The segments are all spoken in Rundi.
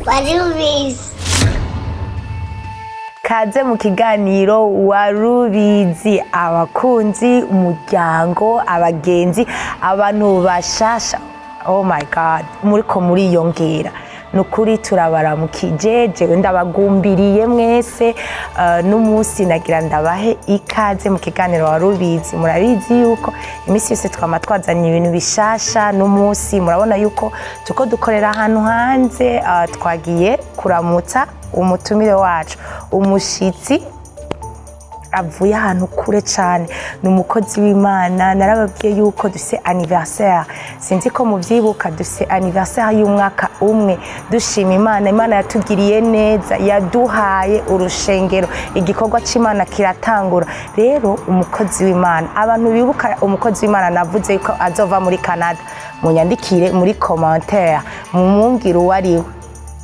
Warubizi. Kaze mu kiganiro Warubizi. Abakunzi, umuryango, abagenzi, abantu bashasha, oh my God, muriko muriyongera, ni ukuri turabaramukije. Jewe ndabagumbiriye mwese. N'umunsi nagira ndabahe ikaze mu kiganiro Warubizi. Murabizi yuko iminsi yose twama twazanye ibintu bishasha. N'umunsi murabona yuko tuko dukorera ahantu hanze. Twagiye kuramutsa umutumire wacu, umushitsi avuye ahantu kure cyane, ni umukozi w'Imana. Narababwiye yuko dufise anniversaire, sinzi ko mubyibuka, dufise anniversaire y'umwaka umwe dushima Imana. Imana yatugiriye neza, yaduhaye urushengero, igikorwa cy'Imana kiratangura. Rero umukozi w'Imana, abantu bibuka umukozi w'Imana navuze yuko azova muri Canada, munyandikire muri commentaire, mumumbwire uwo ari we,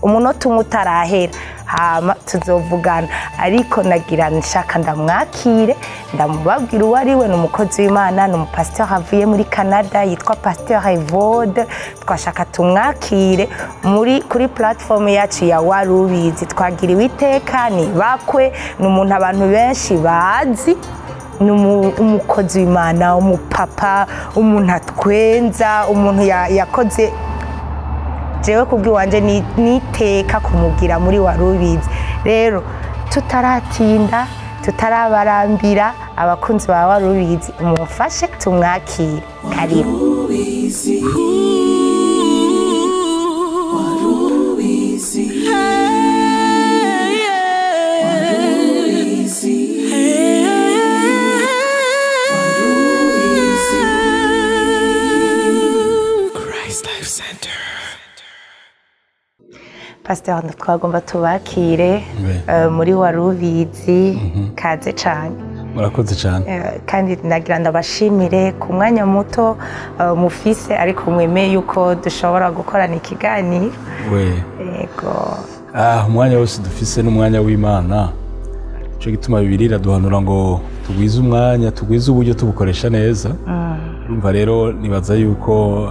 umunota umwe utarahera, hama tuzovugana. Ariko nagira nshaka ndamwakire, ndamubabwira uwo ari we. Ni umukozi w'Imana, ni umupasiteri avuye muri Canada, yitwa Pasteur Evode. Twashaka tumwakire muri kuri platform yacu ya Warubizi. Twagiriwe iteka, ni bakwe, ni umuntu abantu benshi bazi, ni umukozi w'Imana, umupapa, umuntu atwenza, umuntu yakoze. Jewe kubw'iwanje niteka kumugira muri Warubizi. Rero tutaratinda, tutarabarambira, abakunzi ba Warubizi, mumufashe tumwakire. Karibu. Warubizi. Warubizi. Warubizi. Warubizi. Christ Life Center. Pasteur, twagomba tubakire muri Warubizi. Kaze cyane. Murakoze cyane. Kandi nagira ndabashimire ku mwanya muto mufise, ariko mwemeye yuko dushobora gukorana ikiganiro. We. Yego. Ah, umwanya wose dufise n'umwanya w'Imana. Ico gituma Bibiliya iraduhanura ngo tugwize umwanya, tugwize uburyo, tubukoresha neza. Urumva rero, nibaza yuko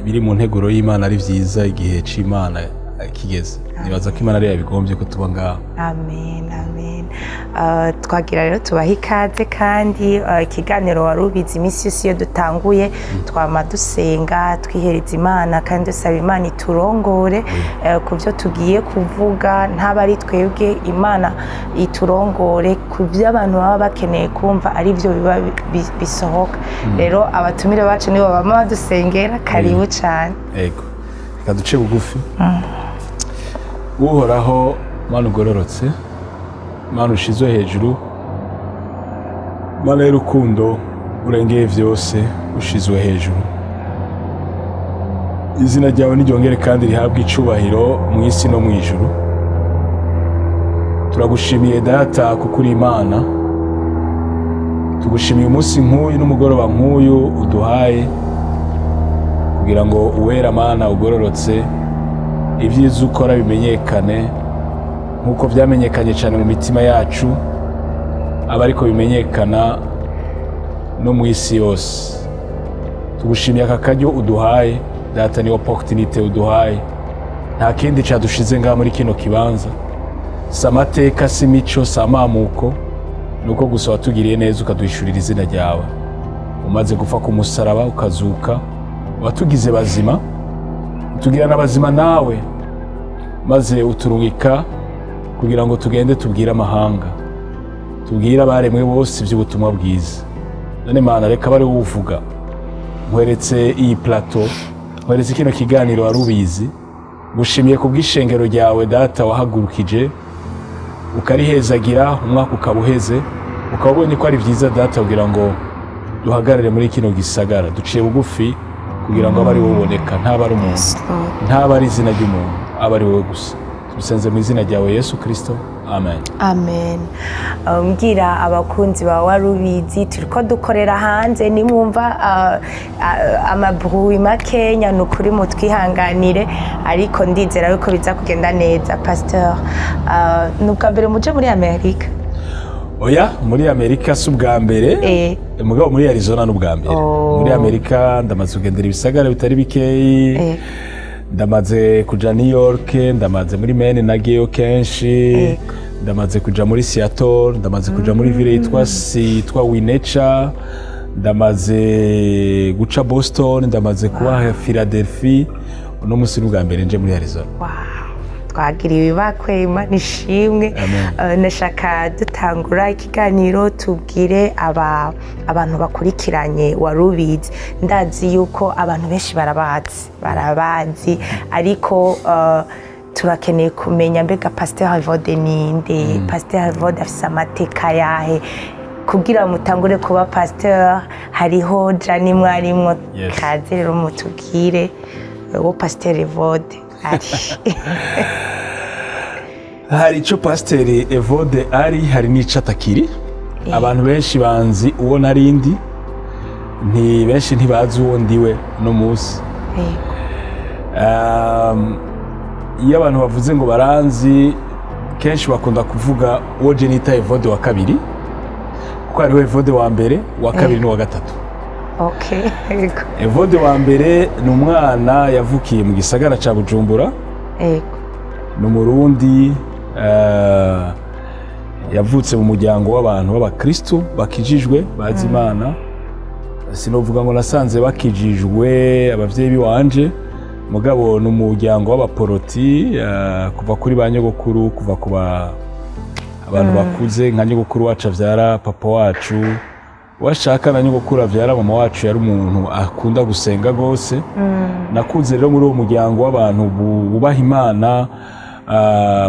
ibiri mu nteguro y'Imana ari vyiza igihe c'Imana kigeze. Nibaza ko Imana ariyo yabigombye ko tuba ngaho. Amen, amen. Twagira rero tubaha ikaze. Kandi ikiganiro Warubizi, iminsi yose iyo dutanguye twama dusenga, twihereza Imana kandi dusaba Imana iturongore ku byo tugiye kuvuga. Ntaba ari twebwe, Imana iturongore ku byo abantu baba bakeneye kumva, ari byo biba bisohoka. Rero abatumire bacu nibo bama badusengera. Karibu cyane. Ego. Reka duce bugufi. Uhoraho Mana ugororotse, Mana ushizwe hejuru, Mana y'urukundo urengeye vyose, ushizwe hejuru. Izina ryawe niryongere kandi rihabwe icubahiro mu isi no mu ijuru. Turagushimiye Data kuko uri Imana. Tugushimiye umunsi nk'uyu n'umugoroba nk'uyu uduhaye kugira ngo uwera Mana ugororotse, ibyiza ukora bimenyekane nk'uko byamenyekanye cyane mu mitima yacu, aba ariko bimenyekana no mu isi yose. Tugushimiye aka karyo uduhaye Data, ni opportunité uduhaye. Nta kindi cadushize ngaha muri kino kibanza, si amateka, si imico, si amamuko, ni uko gusa watugiriye neza, ukaduhishurira izina ryawe. Umaze gupfa ku musaraba, ukazuka, watugize bazima, utugira n'abazima nawe, maze uturungika kugira ngo tugende tubwire amahanga, tubwire abaremwe bose iby'ubutumwa bwiza. None Mana, reka bari uvuga. Nkweretse iyi plateau, nkweretse kino kiganiro Warubizi. Gushimiye ku bw'ishengero ryawe Data wahagurukije, ukarihezagira, umwaka ukaba uheze, ukaba ubonye ko ari byiza Data kugira ngo duhagarare muri kino gisagara. Duciye bugufi kugira ngo abe ari wowe uboneka, ntaba ari umuntu, ntaba ari izina ry'umuntu, abe ari wowe gusa. Tubisenze mu izina ryawe Yesu Kristo, amen. Amen. Mbwira abakunzi ba Warubizi, turiko dukorera hanze. Nimwumva amabruit makenya, ni ukuri mutwihanganire, ariko ndizera yuko biza kugenda neza. Pasteur, ni ubwa mbere muje muri Amerika? Oya, muri Amerika si ubwa mbere. Mugabo muri Arizona ni ubwa mbere. Oh. Muri Amerika ndamaze kugendera ibisagara bitari bikeyi. Ndamaze kuja New York, ndamaze muri Maine, nagiyeyo kenshi. Ndamaze kuja muri Seattle, ndamaze kuja muri ville yitwa Winnetka, ndamaze guca Boston, ndamaze kuba Philadelphia. Uno munsi ni ubwa mbere nje muri Arizona. Wow. Twagiriwe ibakwe, Imana ishimwe. Amen. Nashaka dutangura ikiganiro tubwire abantu bakurikiranye Warubizi. Ndazi yuko abantu benshi barabazi, ariko turakeneye kumenya mbega Pasteur Evode ninde? Pasteur Evode afise amateka yahe? Kugira mutangure kuba pasteur hariho jani mwarimwo. Kaze rero mutubwire uwo Pasteur Evode ari. Hari icyo Pasiteri Evode ari, hari n'ico atakiri. Abantu benshi banzi uwo narindi, nti benshi ntibazi uwo ndiwe no munsi. Iyo abantu bavuze ngo baranzi, kenshi bakunda kuvuga uwo je nita Evode wa kabiri, kuko hariho Evode wa mbere, wa kabiri n'uwa gatatu. Evode wa mbere ni umwana yavukiye mu gisagara ca Bujumbura. Ni Umurundi, yavutse mu muryango w'abantu b'abakristu bakijijwe, bazi Imana. Sinovuga ngo nasanze bakijijwe abavyeyi biwanje, mugabo ni umuryango w'abaporoti, kuva kuri ba nyogokuru, kuva ku abantu bakuze nka nyogokuru wacu avyara papa wacu, washaka na nyogokuru avyara mama wacu, yari umuntu akunda gusenga gose. Nakuze rero muri uwo muryango w'abantu bubaha Imana,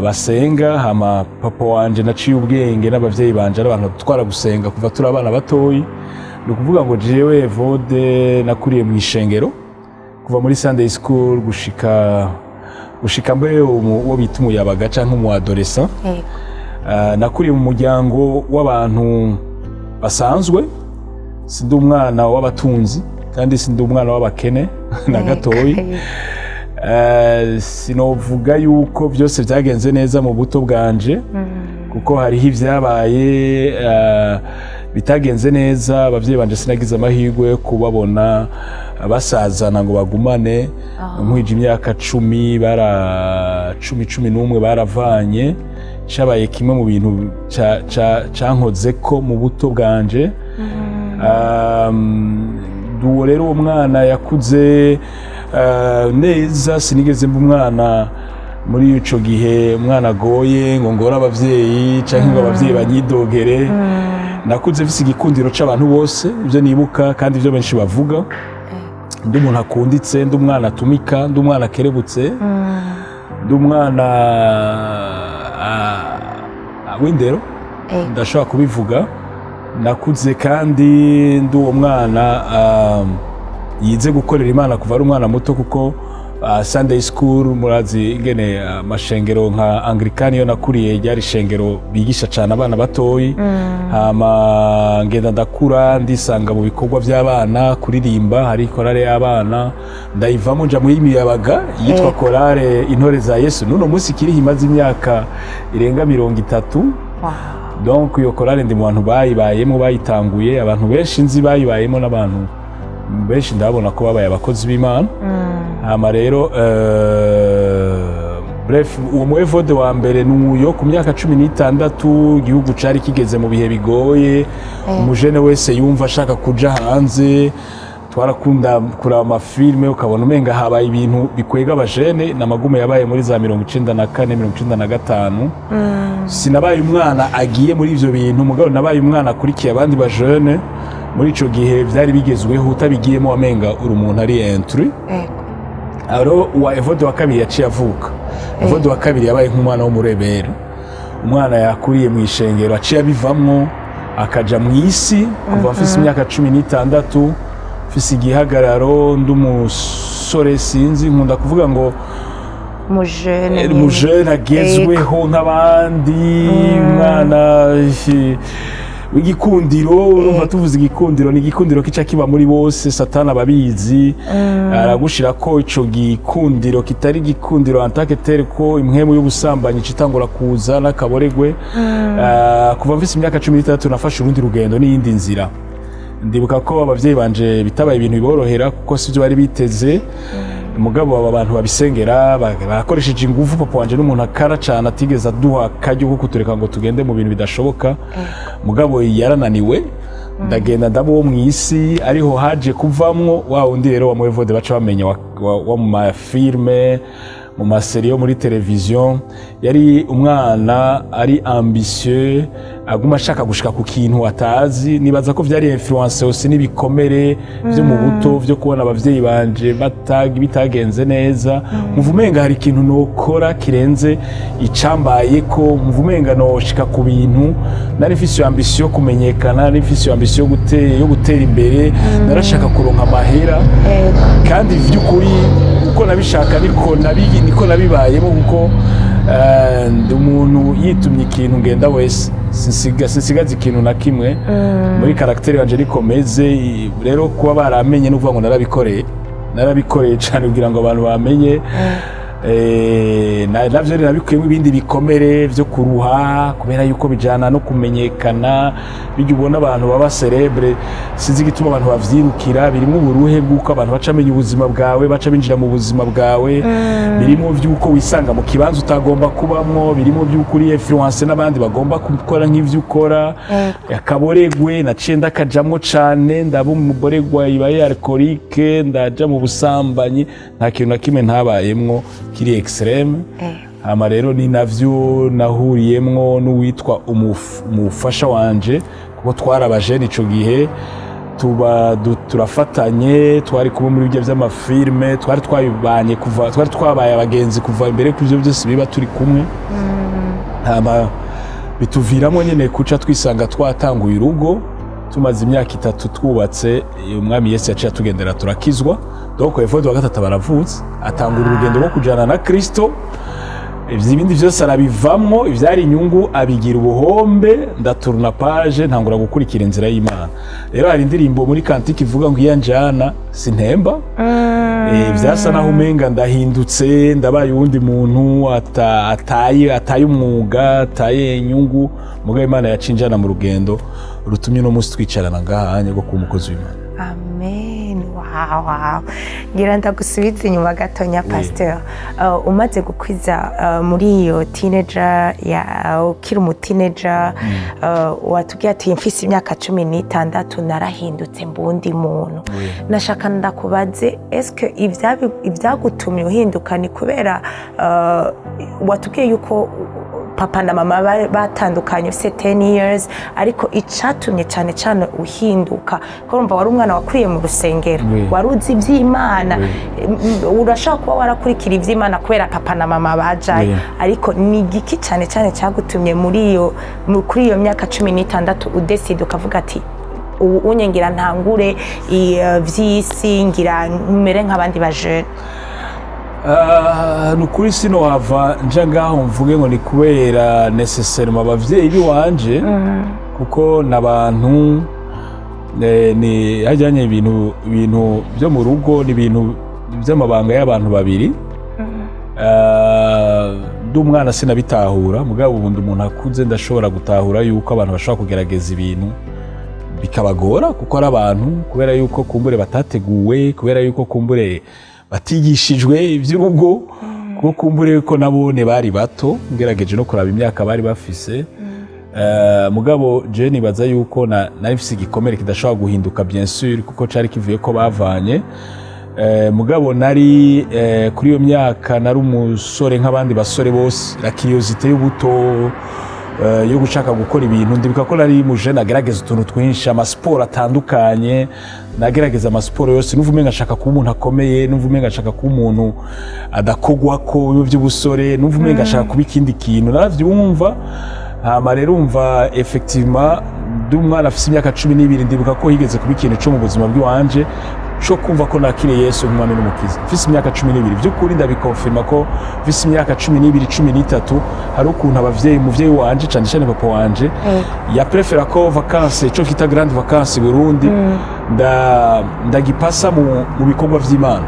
basenga. Hama papa wanje naciye ubwenge n'abavyeyi banje ari abantu twara gusenga kuva turi abana batoyi. Ni ukuvuga ngo jewe Evode nakuriye mu ishengero kuva muri Sunday school gushika mbere uwo bita umuyabaga canke umu adolescent. Nakuriye mu muryango w'abantu basanzwe. Sindi umwana w'abatunzi kandi sindi umwana w'abakene na gatoyi. Sinovuga yuko byose byagenze neza mu buto bwanje, kuko hariho ibyabaye bitagenze neza. Abavyeyi banje sinagize amahirwe yo kubabona basazana ngo bagumane. Nkwije imyaka 10, bara 10, 11 baravanye. Cabaye kimwe mu bintu cankozeko mu buto bwanje. Duwo rero uwo mwana yakuze neza. Sinigeze mba umwana muri ico gihe, umwana agoye ngo ngore abavyeyi canke ngo abavyeyi banyidogere. Nakuze mfise igikundiro c'abantu bose, ivyo nibuka kandi ivyo benshi bavuga. Ndi umuntu akunditse, ndi umwana atumika, ndi umwana akerebutse, ndi umwana w'indero. Ndashobora kubivuga. Nakuze kandi ndi uwo mwana yize gukorera Imana kuva ari umwana muto, kuko Sunday school, murazi ingene amashengero nka Anglikani yo nakuriye ryari ishengero bigisha cyane abana batoyi. Hama ngenda ndakura, ndisanga mu bikorwa by'abana, kuririmba, hari korale y'abana, ndayivamo nja mu y'imiyabaga yitwa korale Intore za Yesu, n'uno munsi ikiriho, imaze imyaka irenga 30. Donc iyo korale ndi mu bantu bayibayemo, bayitanguye. Abantu benshi nzi bayibayemo n'abantu benshi ndabona ko babaye abakozi b'Imana. Hama rero bref, uwo mu Evode wa mbere nuyo. Ku myaka 16, igihugu cari kigeze mu bihe bigoye, umujene wese yumva ashaka kuja hanze. Twarakunda kuraba amafilme, ukabona umenga habaye ibintu bikwega abajene n'amagume yabaye muri za 94, 95. Sinabaye umwana agiye muri ivyo bintu, mugabo nabaye umwana akurikiye abandi bajene. Muri ico gihe vyari bigezweho, utabigiyemo wamenga uri umuntu ari intrus. Aro uwa Evode wa kabiri yaciye avuka. Evode wa kabiri yabaye nk'umwana w'umurebero, umwana yakuriye mu ishengero aciye abivamwo akaja mu isi. Kuva mfise imyaka 16, mfise igihagararo, ndi umusore, sinzi, nkunda kuvuga ngo mujene. Umujene agezweho nk'abandi, umwana w'igikundiro. Urumva tuvuze igikundiro, ni igikundiro kica kiba muri bose. Satani ababizi, aragushira ko ico gikundiro kitari igikundiro en tant que tel, ko impwemu y'ubusambanyi citangura kuza n'akaboregwe. Kuva mfise imyaka 16 nafashe urundi rugendo n'iyindi nzira. Ndibuka ko abavyeyi banje bitabaye ibintu biborohera, kuko sivyo bari biteze. Mugabo aba bantu babisengera bakoresheje ingufu. Papa wanje n'umuntu akara cyane, atigeze aduha akaryo ko kutureka ngo tugende mu bintu bidashoboka. Mugabo yarananiwe, ndagenda ndaba uwo mu isi. Ariho haje kuvamwo wa wundi rero wa Evode baca bamenya wa mu ma films, mu ma séries yo muri televiziyo. Yari umwana ari ambitieux, aguma ashaka gushika ku kintu atazi. Nibaza ko vyari influence aussi n'ibikomere vyo mu buto, vyo kubona abavyeyi banje bitagenze neza. Nkumva umenga hari ikintu nokora kirenze icambaye, ko nkumva umenga noshika ku bintu. Nari mfise iyo ambition yo kumenyekana, nari mfise iyo ambition yo gutera imbere, narashaka kuronka amahera. Kandi vy'ukuri uko nabishaka niko nabibayemo, kuko ndi umuntu yitumye ikintu ngenda wese, sinsigaza ikintu na kimwe muri caractère yanje, niko meze. Rero kuba baramenye no kuvuga ngo narabikoreye cyane kugira ngo abantu bamenye. Navyo rero nabikuyemo ibindi bikomere vyo kuruha, kubera yuko bijana no kumenyekana. Bijya ubona abantu baba célèbres, sinzi igituma abantu bavyirukira, birimo uburuhe bw'uko abantu baca bamenya ubuzima bwawe, baca binjira mu buzima bwawe, birimo vy'uko wisanga mu kibanza utagomba kubamwo, birimo vy'uko uri influence n'abandi bagomba gukora nk'ivyo ukora. Akaboregwe naciye ndakajamwo cane, ndaba umuboregwa ibaye alcoolique, ndaja mu busambanyi, nta kintu na kimwe ntabayemwo kiri extrême. Hama rero ni navyo nahuriyemwo n'uwitwa umufasha wanje, kuko twarabajene ico gihe, tuba turafatanye, twari kumwe muri ibyo vy'ama films, twari twabibanye kuva, twari twabaye abagenzi kuva imbere ku ivyo byose biba turi kumwe. Hama bituviramo nyene kuca twisanga twatanguye urugo. Tumaze imyaka 3 twubatse, Umwami Yesu yaciye atugendera, turakizwa. Donc Evode wa gatatu baravutse, atangura urugendo rwo kujana na Kristo. Ivyo ibindi vyose arabivamwo, ivyari inyungu abigira ubuhombe. Ndaturuna page, ntangura gukurikira inzira y'Imana. Rero hari indirimbo muri cantique ivuga ngo "Iya njana sintemba". Vyasa naho umenga ndahindutse, ndabaye uwundi muntu, ataye umwuga, ataye inyungu. Mugabo Imana yacinjana mu rugendo rutumye uno munsi twicarana ngaha rwo kuba umukozi w'Imana. Amen. Wow. Ngira ndagusubiza inyuma gatonya, pasteur. Umaze gukwiza muri iyo teenager ya ukiri umu teenager, watubwiye ati mfise imyaka 16 narahindutse mbundi muntu. Nashaka ndakubaze, eske ivyagutumye uhinduka ni kubera watubwiye yuko papa na mama batandukanye ufise 10 years, ariko icatumye cyane cyane uhinduka, ko urumva wari umwana wakuriye mu rusengero, wari uzi iby'Imana, urashobora kuba warakurikira iby'Imana kubera papa na mama bajayo, ariko ni igiki cyane cyane cyagutumye muri iyo kuri iyo myaka 16 udesida ukavuga ati ubu unye ngira ntangure vy'isi, ngira mere nk'abandi bajene? Ah, ni ukuri sinohava nja ngaho mvuge ngo ni kubera nécessairement abavyeyi biwanje, kuko n'abantu ni hajyanye ibintu byo mu rugo, ni ibintu by'amabanga y'abantu babiri. Ah, ndi umwana sinabitahura, mugabo ubundi umuntu akuze ndashobora gutahura yuko abantu bashobora kugerageza ibintu bikabagora, kuko ari abantu, kubera yuko kumbure batateguwe, kubera yuko kumbure batigishijwe iby'urugo, kuko kumbure ko nabone bari bato, ngerageje no kuraba imyaka bari bafise. Mugabo je nibaza yuko nari mfise igikomere kidashobora guhinduka, bien sûr, kuko cari kivuye ko bavanye. Mugabo nari kuri iyo myaka nari umusore nk'abandi basore bose, la curiosité y'ubuto, yo gushaka gukora ibintu. Ndibuka ko nari mujene agerageza utuntu twinshi, amasiporo atandukanye, nagerageza amasiporo yose. Numva umenga nshaka kuba umuntu akomeye, numva umenga nshaka kuba umuntu adakogwako by'ubusore, numva umenga nshaka kuba ikindi kintu, naravyumva. Hama rero umva, effectivement ndi umwana afise imyaka 12, ndibuka ko higeze kuba ikintu co mu buzima bw'iwanje co kumva ko nakiriye Yesu nk'umwami n'umukiza mfise imyaka 12. By'ukuri ndabikonfirma ko mfise imyaka 12, 13, hari ukuntu abavyeyi, umuvyeyi wanje, cane cane papa wanje, yaprefera ko vacances, ico kita grande vacances i Burundi, ndagipasa mu bikorwa vy'Imana.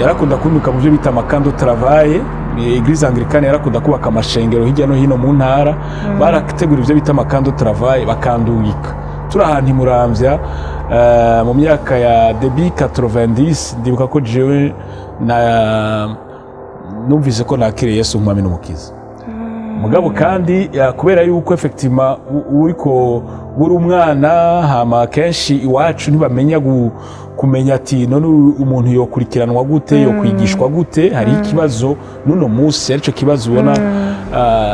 Yarakunda kunduka mu byo bita ama camps de travail. Église anglicane yarakunda kubaka amashengero hirya no hino mu ntara, barategura ibyo bita ama camps de travail, bakandungika. Turi ahantu i Muramvya. Mu myaka ya début 90, ndibuka ko jewe na numvise ko nakiriye Yesu nk'umwami n'umukiza. Mugabo kandi kubera yuko effectivement uriko uri umwana, hama kenshi iwacu ntibamenya kumenya ati none umuntu yokurikiranwa gute, yokwigishwa gute. Hari ikibazo n'uno munsi, aricyo kibazo ubona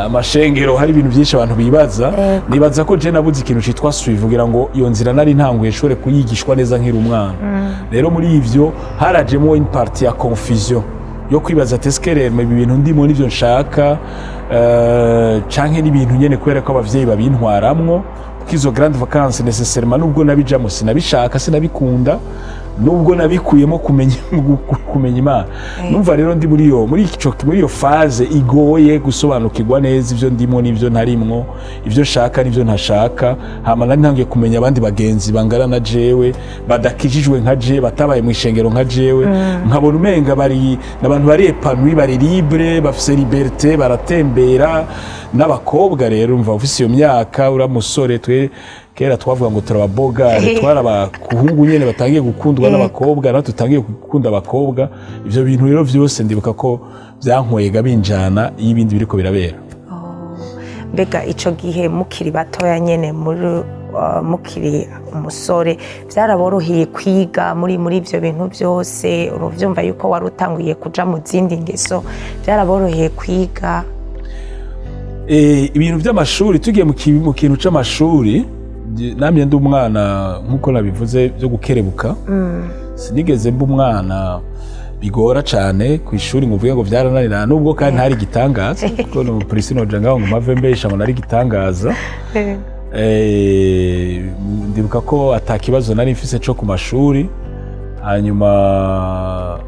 amashengero, hari ibintu byinshi abantu bibaza. Nibaza ko je nabuze ikintu citwa suivi kugira ngo iyo nzira nari ntanguye nshobore kuyigishwa neza nkiri umwana. Rero muri ivyo harajemo une partie ya confusion yo kwibaza ati: "Est-ce que rero ibi bintu ndimo nivyo nshaka, canke n'ibintu nyene kubera ko abavyeyi babintwaramwo?" Kuko izo grandes vacances, nécessairement, nubwo nabijamo sinabishaka, sinabikunda, nubwo nabikuyemo kumenya Imana. Numva rero ndi muri iyo phase igoye gusobanukirwa neza ivyo ndimo n'ivyo ntarimwo, ivyo nshaka n'ivyo ntashaka. Hama nari ntangiye kumenya abandi bagenzi bangana na jewe, badakijijwe nka je, batabaye mu ishengero nka jewe. Nkabona umenga bari n'abantu bari épanouis, bari libre, bafise liberté, baratembera n'abakobwa. Rero umva, ufise iyo myaka, uri musore, twe kera twavuga ngo turababogare, twari abakuhungu nyene batangiye gukundwa n'abakobwa, natwe tutangiye gukunda abakobwa. Ivyo bintu rero vyose ndibuka ko byankwega binjana iyo ibindi biriko birabera. Mbega ico gihe mukiri batoya nyene, muri mukiri umusore, byaraboroheye kwiga muri ivyo bintu byose? Uruvyumva yuko wari utanguye kuja mu zindi ngeso, byaraboroheye kwiga? Ibintu by'amashuri, tugiye mu kintu c'amashuri, namye ndi umwana, nk'uko nabivuze, byo gukerebuka. Sinigeze mba umwana bigora cane ku ishuri ngo uvuge ngo vyarananira, nubwo kandi ntari igitangaza, kuko no polisi noja ngaho ngo mpave mbesha ngo nari igitangaza. Ndibuka ko ata kibazo nari mfise co ku mashuri. Hanyuma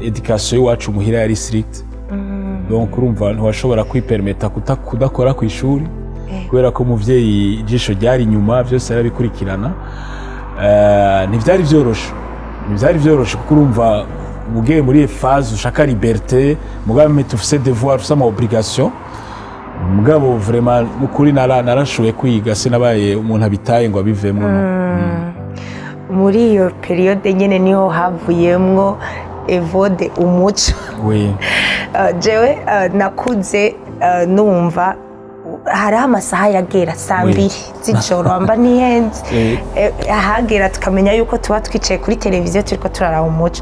éducation y'iwacu muhira yari strict, donc urumva ntiwashobora kwipermeta kudakora ku ishuri, kubera ko umuvyeyi ijisho ryari inyuma, byose yarabikurikirana. Ntivyari vyoroshe, ntivyari vyoroshe, kuko urumva ugiye muri phase ushaka liberté, mugabo mais ufise devoir, ufise ama obligation. Mugabo vraiment nukuri narashoboye kwiga, sinabaye umuntu abitaye ngo abivemwo, no. Muri iyo période nyene niho havuyemwo Evode Umuco. Oui. Jewe nakuze numva hariho amasaha yagera saa 2 z'ijoro, mba ntihenze. Ahagera tukamenya yuko tuba twicaye kuri televiziyo turiko turaraba Umuco.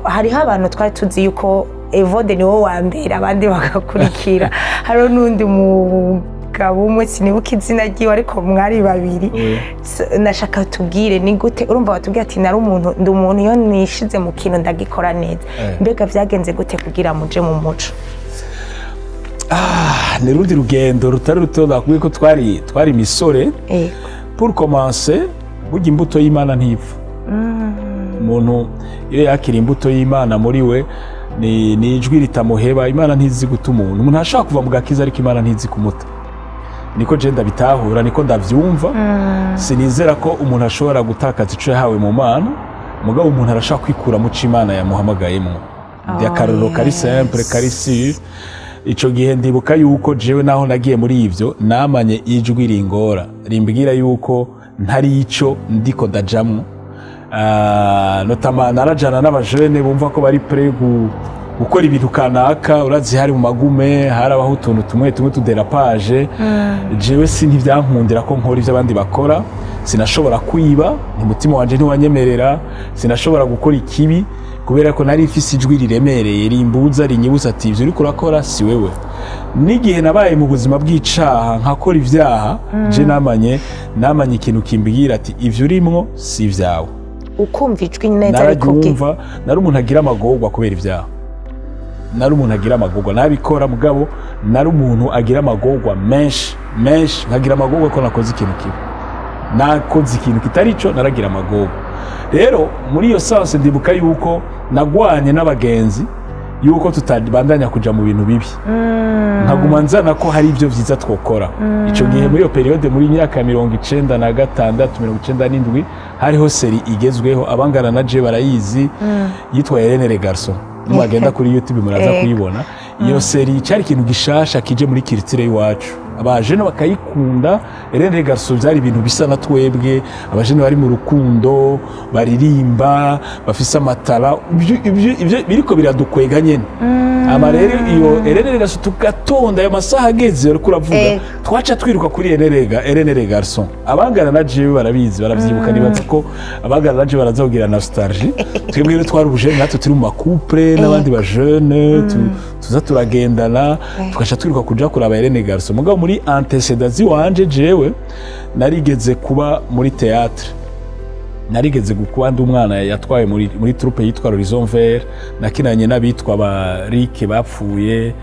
Hariho abantu twari tuzi yuko Evode niwo wa mbere, abandi bagakurikira. Hariho n'undi mugabo umwe, sinibuka izina ryiwe, ariko mwari babiri. Nashaka tubwire ni gute, urumva batubwira ati nari umuntu, ndi umuntu iyo nishize mu kintu ndagikora neza. Mbega vyagenze gute kugira muje mu muco? Ah, ni rundi rugendo rutari ruto. Nakubwiye ko twari imisore. Pour commencer, burya imbuto y'Imana ntipfa. Umuntu iyo yakira imbuto y'Imana muri we, ni ijwi ritamuheba. Imana ntizi guta umuntu. Umuntu ashobora kuva mu gakiza, ariko Imana ntizi kumuta. Niko je ndabitahura, niko ndavyumva. Sinizera ko umuntu ashobora gutakaza ico yahawe mu Mana, mugabo umuntu arashobora kwikura mu co Imana yamuhamagayemwo. Ndi akarorero kari simple, kari sûr. Ico gihe ndibuka yuko jewe naho nagiye muri ivyo, namanye ijwi ringora, rimbwira yuko ntari ico ndiko ndajamwo. Notamment narajana n'abajene bumva ko bari prêts gukora ibintu kanaka. Urazi hari mu magume, harabaho utuntu tumwe tumwe tu dérapage. Jewe si ntivyankundira ko nkora ivyo abandi bakora. Sinashobora kwiba, umutima wanje ntiwanyemerera. Sinashobora gukora ikibi kubera ko nari mfise ijwi riremereye rimbuza, rinyibutsa ati: "Ivyo uriko urakora si wewe." N'igihe nabaye mu buzima bw'icaha, nkakora ivyaha, je namanye ikintu kimbwira ati: "Ivyo urimwo si ivyawe." Ukumva ijwi neza rikubwira. Nararyumva. Nari umuntu agira amagorwa kubera ibyaha, nari umuntu agira amagorwa. Nabikora, mugabo nari umuntu agira amagorwa menshi menshi, nkagira amagorwa ko nakoze ikintu kibi, nakoze ikintu kitari cyo, naragira amagorwa. Rero muri iyo sens ndibuka yuko nagwanye n'abagenzi yuko tutabandanya kuja mu bintu bibi, nkaguma nzana ko hari ibyo byiza twokora. Icyo gihe muri iyo période, muri myaka ya 96, 97, hariho série igezweho, abangana na je barayizi, yitwa Irene Le Garçon. Nimwagenda kuri YouTube muraza kuyibona. Iyo série cyari ikintu gishasha kije muri culture y'iwacu. Abajene bakayikunda. Hélène Garçon byari ibintu bisa na twebwe, abajene bari mu rukundo, baririmba, bafise amatara, ibyo biriko biradukwega nyene. Ama rero iyo Hélène Garçon tugatonda ayo masaha ageze, uriko uravuga, twaca twiruka kuri Hélène Garçon. Abangana na jewe barabizi, baravyibuka. Nibaza ko abangana na jewe barazogira nostalgie. Twebwe rero twari ubujene, natwe turi mu ma couple n'abandi ba jeune, tuza turagendana, tugaca twiruka kuja kuraba Hélène Garçon. Mugabo muri antécédents ziwanje, jewe narigeze kuba muri théâtre, narigeze kuba ndi umwana yatwaye muri troupe yitwa Horizon Vert. Nakinanye n'abitwa ba Rick bapfuye,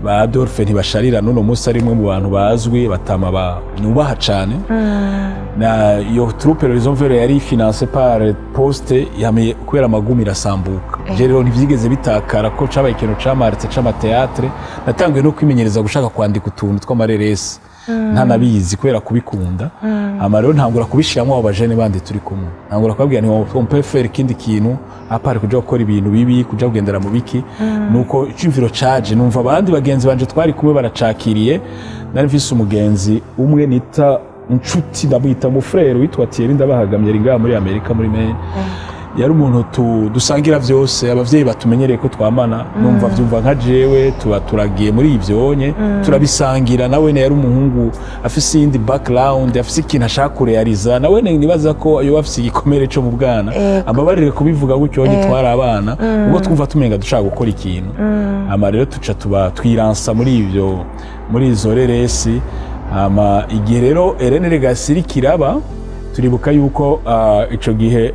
ba Adolphe Ntibasharira, n'uno munsi ari umwe mu bantu bazwi batama ba nubaha cane. Na iyo troupe Horizon Vert yari financée par Poste, yamenye kubera amagumi irasambuka. Je rero ntivyigeze bitakara ko cabaye ikintu camaritse c'ama théâtre. Natanguye no kwimenyereza gushaka kwandika utuntu tw'amareresi ntanabizi, kubera kubikunda. Hama rero ntangura kubishiramwo abo bajene bandi turi kumwe, ntangura kubabwira nti: "On peut faire ikindi kintu à part kuja gukora ibintu bibi, kuja kugendera mu biki." Nuko icumviro caje, numva abandi bagenzi banje twari kumwe baracakiriye. Nari mfise umugenzi umwe nita inshuti, ndamwita mu frère, witwa Thierry Ndabahagamye, ari ngaha muri Amerika, muri Maine. Yari umuntu dusangira vyose, abavyeyi batumenyereye ko twamana, numva vyumva nka jewe, tuba turagiye muri ivyonye, turabisangira. Nawe yari umuhungu afise iyindi background, afise ikintu ashaka kurealiza. Nawe nibaza ko yoba afise igikomere co mu bwana, ambabarire kubivuga gutyo, onye twari abana ubwo twumva tumenga dushaka gukora ikintu. Hama rero tuca tuba twiransa muri ivyo, muri izo reresi. Hama igihe rero Hélène Gasiri kiraba, turibuka yuko ico gihe,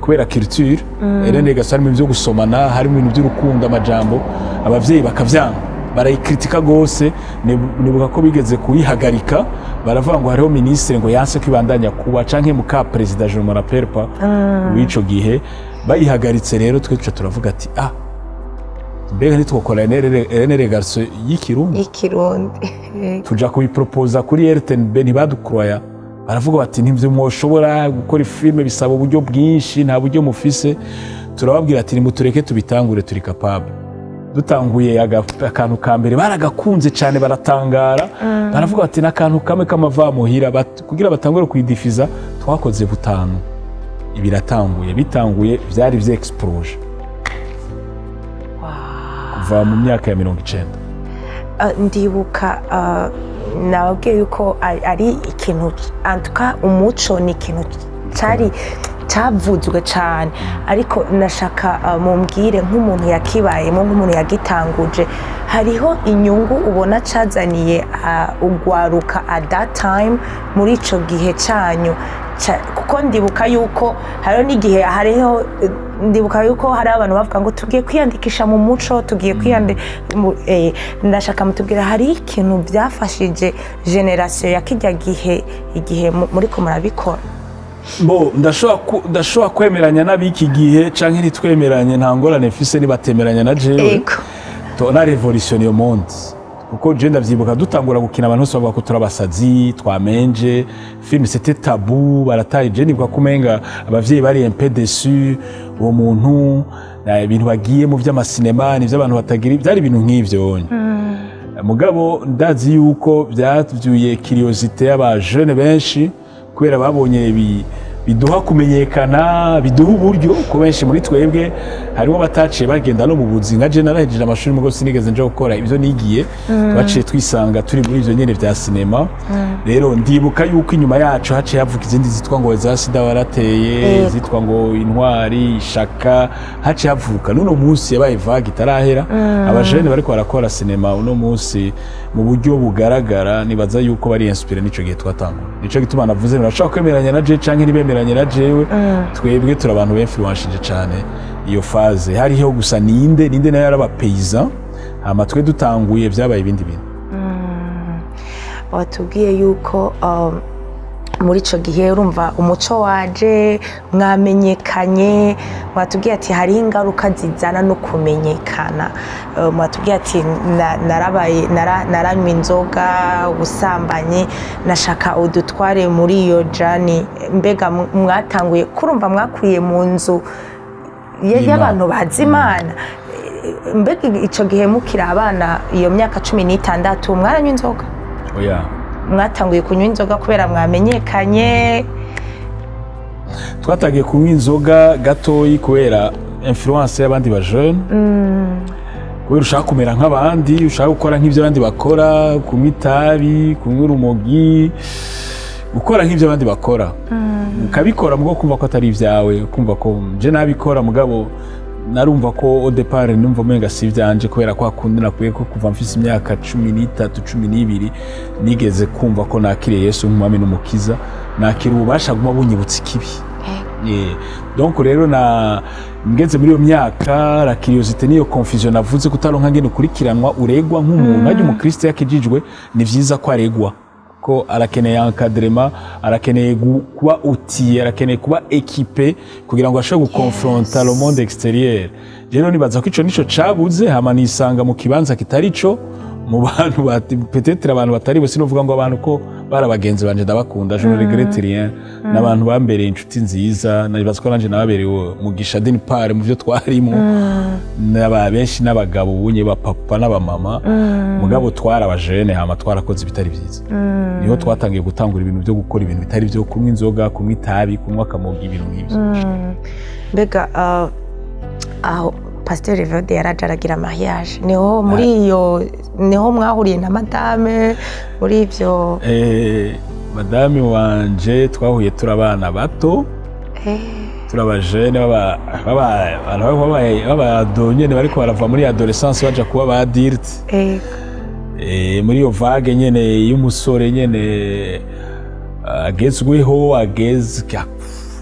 kubera culture Hélène Gasiri harimo ibyo gusomana, harimo ibintu by'urukundo, amajambo, abavyeyi bakavyanga, barayikritika gose. Nibuka ko bigeze kuyihagarika, baravuga ngo hariho ministre ngo yanse kwibandanya kuba canke muka président, je ne me rappelle pas, w'ico gihe. Bayihagaritse rero, twe tuca turavuga ati: "Ah, mbega ntitwokora Hélène Garçon y'ikirundi?" Y'ikirundi. Tuja kubipropoza kuri RTNB, ntibadukroya, baravuga bati: "Ntivyo mwoshobora gukora, filime bisaba uburyo bwinshi, nta buryo mufise." Turababwira ati: "Nimutureke tubitangure, turi capable." Dutanguye akantu ka mbere, baragakunze cyane, baratangara, baravuga bati: "N'akantu kamwe k'amavamuhira." Kugira batangure kuyidifiza, twakoze butanu, biratanguye, bitanguye vyari vyexplose kuva mu myaka ya 90. Ndibuka, nababwiye yuko ari ikintu antuka umuco ni ikintu cyari cyavuzwe cyane, ariko nashaka mumbwire nk'umuntu yakibayemo, nk'umuntu yagitanguje, hariho inyungu ubona cazaniye ugwaruka at that time, muri ico gihe cyanyu? Kuko ndibuka yuko hariho n'igihe hariho, ndibuka yuko hari abantu bavuga ngo tugiye kwiyandikisha mu muco, tugiye kwiyandikisha. Ndashaka mutubwira, hari ikintu byafashije génération ya kijya gihe, igihe muriko murabikora? Bo ndashobora kwemeranya n'ab'iki gihe canke ntitwemeranye, nta ngorane mfise nibatemeranya na jewe. Tona révolution iyo monde, kuko je ndavyibuka dutangura gukina, abantu bose bavuga ko turi abasazi, twamenje film, c'était tabou, barataye. Je nibuka ko umenga abavyeyi bari un peu déçus, uwo muntu ibintu bagiye mu vy'amasinema ni vy'abantu batagira, byari ibintu nk'ivyo. Mugabo ndazi yuko byavyuye curiosité y'aba jeune benshi, kubera babonye biduha kumenyekana, biduha uburyo, ko benshi muri twebwe harimo bataciye bagenda no mu buzi. Nka je narahejeje amashuri, mugo sinigeze nja gukora ibyo nigiye, twaciye twisanga turi muri ivyo nyene vya sinema. Rero ndibuka yuko inyuma yacu haciye havuka izindi zitwa ngo za sida warateye, zitwa ngo intwari ishaka, haciye havuka n'uno munsi yabaye vague itarahera. Abajene bariko barakora sinema uno munsi mu buryo bugaragara, nibaza yuko bari inspiré n'ico gihe twatangura. Nico gituma navuze ntirashobora kwemeranya na je canke ntibemeranye na jewe. Twebwe turi abantu b'influencije cane iyo phase. Hariho gusa ninde ninde nayo yari abapaysan, hama twe dutanguye vyabaye ibindi bintu. Watubwiye yuko muri ico gihe urumva umuco waje, mwamenyekanye. Watubwiye ati hariho ingaruka zizana no kumenyekana. Mwatubwiye ati narabaye naranywa inzoga, ubusambanyi. Nashaka udutware muri iyo jani. Mbega mwatanguye kurumva mwakuriye mu nzu Y'Imana. y'abantu bazi Imana. Mbega ico gihe mukiri abana, iyo myaka 16, mwaranywa inzoga? Oya. Mwatanguye kunywa inzoga kubera mwamenyekanye? Twatangiye kunywa inzoga gatoyi kubera influence y'abandi ba jeune, kubera ushaka kumera nk'abandi, ushaka gukora nk'ibyo abandi bakora, kunywa itabi, kunywa urumogi, gukora nk'ibyo abandi bakora, ukabikora mugabo kumva ko atari ibyawe, kumva ko je nabikora, mugabo narumva ko au départ numva umenga si ivyanje, kubera ko akundi nakwiye ko kuva mfise imyaka 13, 12 nigeze kumva ko nakiriye Yesu nk'umwami n'umukiza, nakira ububasha guma bunyibutsa ikibi. Donc rero na ngeze muri iyo myaka, la curiosité niyo confusion navuze, kutaronka ngene ukurikiranwa, uregwa nk'umuntu hajya umukristo yakijijwe. Ni vyiza ko aregwa, ko arakeneye encadrement, arakeneye kuba outillé, arakeneye kuba équipé kugira ngo ashobore gukonfronta le monde extérieur. Rero nibaza ko ico nico cabuze, hama nisanga mu kibanza kitari ico, mu bantu peut-être abantu batari bo. Sinovuga ngo abantu ko bari abagenzi banje, ndabakunda, je ne regrette rien, n'abantu bambereye inshuti nziza. Nibaza ko nanje nababereye umugisha d'une part mu byo twarimo, n'aba benshi n'abagabo ubunye, bapapa n'abamama, mugabo twari abajene, hama twarakoze ibitari byiza. Niho twatangiye gutangura ibintu byo gukora ibintu bitari byo, kunywa inzoga, kunywa itabi, kunywa akamogi, ibintu nk'ibyo. Mbega aho Pasiteri Evode yaraje aragira mariage, niho muri iyo niho mwahuriye na madame muri ibyo? Madame wanje twahuye turi abana bato, turi abajene b'abado nyene bariko barava muri adolescence baja kuba ba adulte. Muri iyo vague nyene y'umusore nyene agezweho, ageze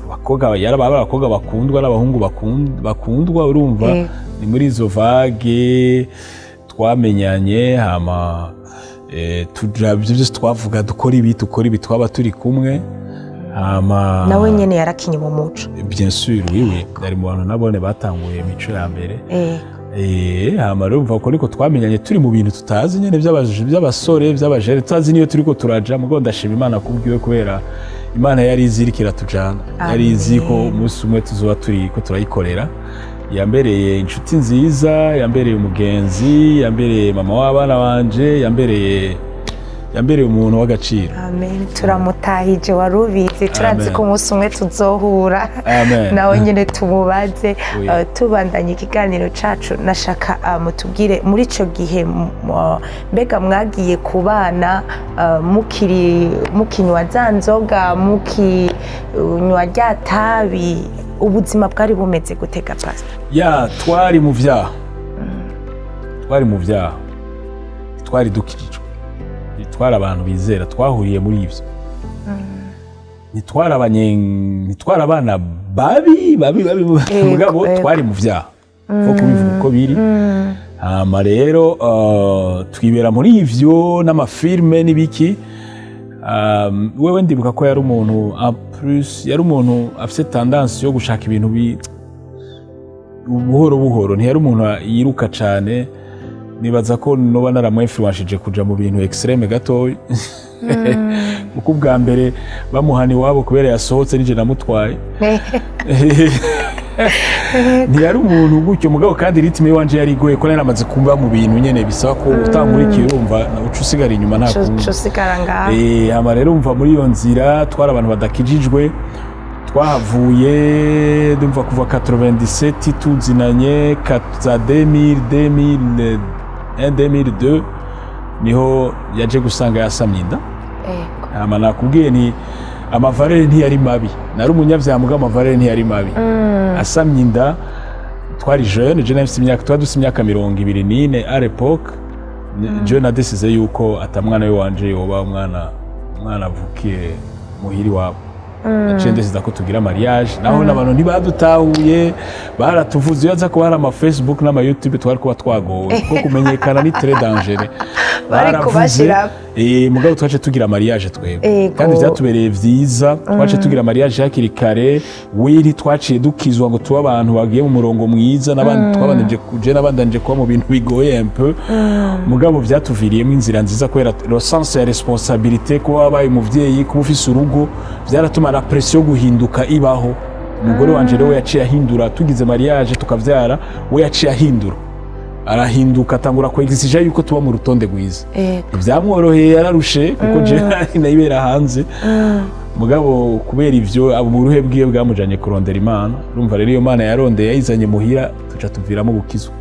abakobwa, yaraba abakobwa bakundwa n'abahungu bakundwa, urumva. Ni muri izo vague twamenyanye, hama tuja ibyo byose twavuga, dukora ibi, dukora ibi, twaba turi kumwe, hama Nawe nyene yarakinye mu muco? Bien sûr, oui oui, ari mu bantu nabone batanguye imico ya mbere. Hama rero urumva ko ariko twamenyanye turi mu bintu tutazi nyene by'abasore, by'abajene, tutazi niyo turiko turaja. Mugabo ndashima Imana kubwiwe, kubera Imana yari izi iriko iratujana, yari izi ko umunsi umwe tuzoba turi ko turayikorera. Yambereye inshuti nziza, yambereye umugenzi, yambereye mama w'abana banje, yambereye umuntu w'agaciro. Amen, turamutahije. Wari ubizi, turazi Amen. ko umunsi umwe tuzohura Amen. nawe nyine tumubaze. Oui. Tubandanye ikiganiro cacu, nashaka mutubwire muri ico gihe mbega mwagiye kubana mukiri mukinywa za nzoga, mukinywa rya tabi, ubuzima bwari bumeze gutega, Pastor? Ya, twari mu vyaha, twari mu vyaha, twari dukijijwe, twari abantu bizera, twahuriye muri ivyo. Ntitwari abana babi babi babi, mugabo twari mu vyaha, ko kubivuga uko biri. Hama rero twibera muri ivyo n'amafilme n'ibiki. Wewe ndibuka ko yari umuntu, en plus yari umuntu afise tendance yo gushaka ibintu buhoro buhoro, ntiyari umuntu yiruka cane. Nibaza ko noba naramwinfluenshije kuja mu bintu extrême gatoya, kuko ubwa mbere bamuhana iwabo kubera yasohotse nije namutwaye. Ntiyari umuntu gutyo, mugabo kandi rythme iwanje yari igoye, ko nari namaze kuba mu bintu nyene bisaba ko utankurikiye, urumva, uca usigara inyuma, nta kundi. Usigara ngaho. Hama rero umva, muri iyo nzira twari abantu badakijijwe. Twahavuye ndumva kuva 97 tuzinanye, za 2000, 2001, 2002 niho yaje gusanga yasamye inda. Hama nakubwiye ni amavaleurs ntiyari mabi, nari umunyavyaha muga amavaleurs ntiyari mabi. Asamye inda twari jeune, je nafise imyaka, twari dufise imyaka 24 à l'époque. Je nadesize yuko atamwana we wanje yoba umwana avukiye muhiri wabo. Naciye ndesiza ko tugira mariage, naho n'abantu ntibadutahuye, baratuvuze. Iyo aza kuba hari ama Facebook n'ama YouTube twari kuba twagowe, kuko kumenyekana ni très dangereux. Bari Baravuze, kubashira. Mugabo twace tugira mariage twebwe. Kandi vyatubereye vyiza, twace tugira mariage hakiri kare. Wiri twaciye dukizwa ngo tuba abantu bagiye mu murongo mwiza, n'abandi twabanije kuje n'abandanije kuba mu bintu bigoye un peu, mugabo vyatuviriyemo inzira nziza, kubera le sens ya responsabilité, kuba wabaye umuvyeyi, kuba ufise urugo, vyaratuma la pression yo guhinduka ibaho. Umugore wanje rero we yaciye ahindura, tugize mariage tukavyara, we yaciye ahindura. Arahinduka, atangura kwegisija yuko tuba mu rutonde rwiza. Ivyamworoheye, yararushe, kuko je nayibera hanze. Mugabo kubera ivyo, uburuhe bwiwe bwamujanye kurondera Imana. Urumva rero, iyo Mana yarondeye yayizanye muhira, tuca tuviramo gukizwa.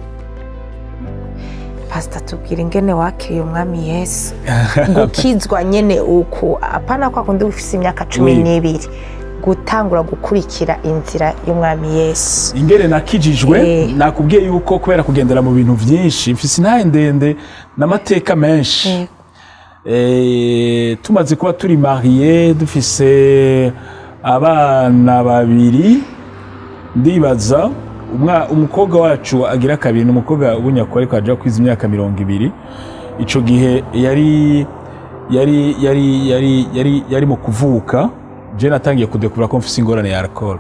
Pasita, tubwira ingene wakiriye Umwami Yesu, gukizwa nyene uku, apana kwa kundi ufise imyaka cumi n'ibiri, gutangura gukurikira inzira y'Umwami Yesu. Ingene nakijijwe? Nakubwiye yuko kubera kugendera mu bintu vyinshi, mfise intahe ndende n'amateka menshi. Tumaze kuba turi mariés, dufise abana babiri, ndibaza umukobwa wacu agira kabiri, ni umukobwa w'unyakuri, ariko aja kwiza imyaka 20. Ico gihe yari mu kuvuka. Je natangiye kudekura ko mfise ingorane ya alcool,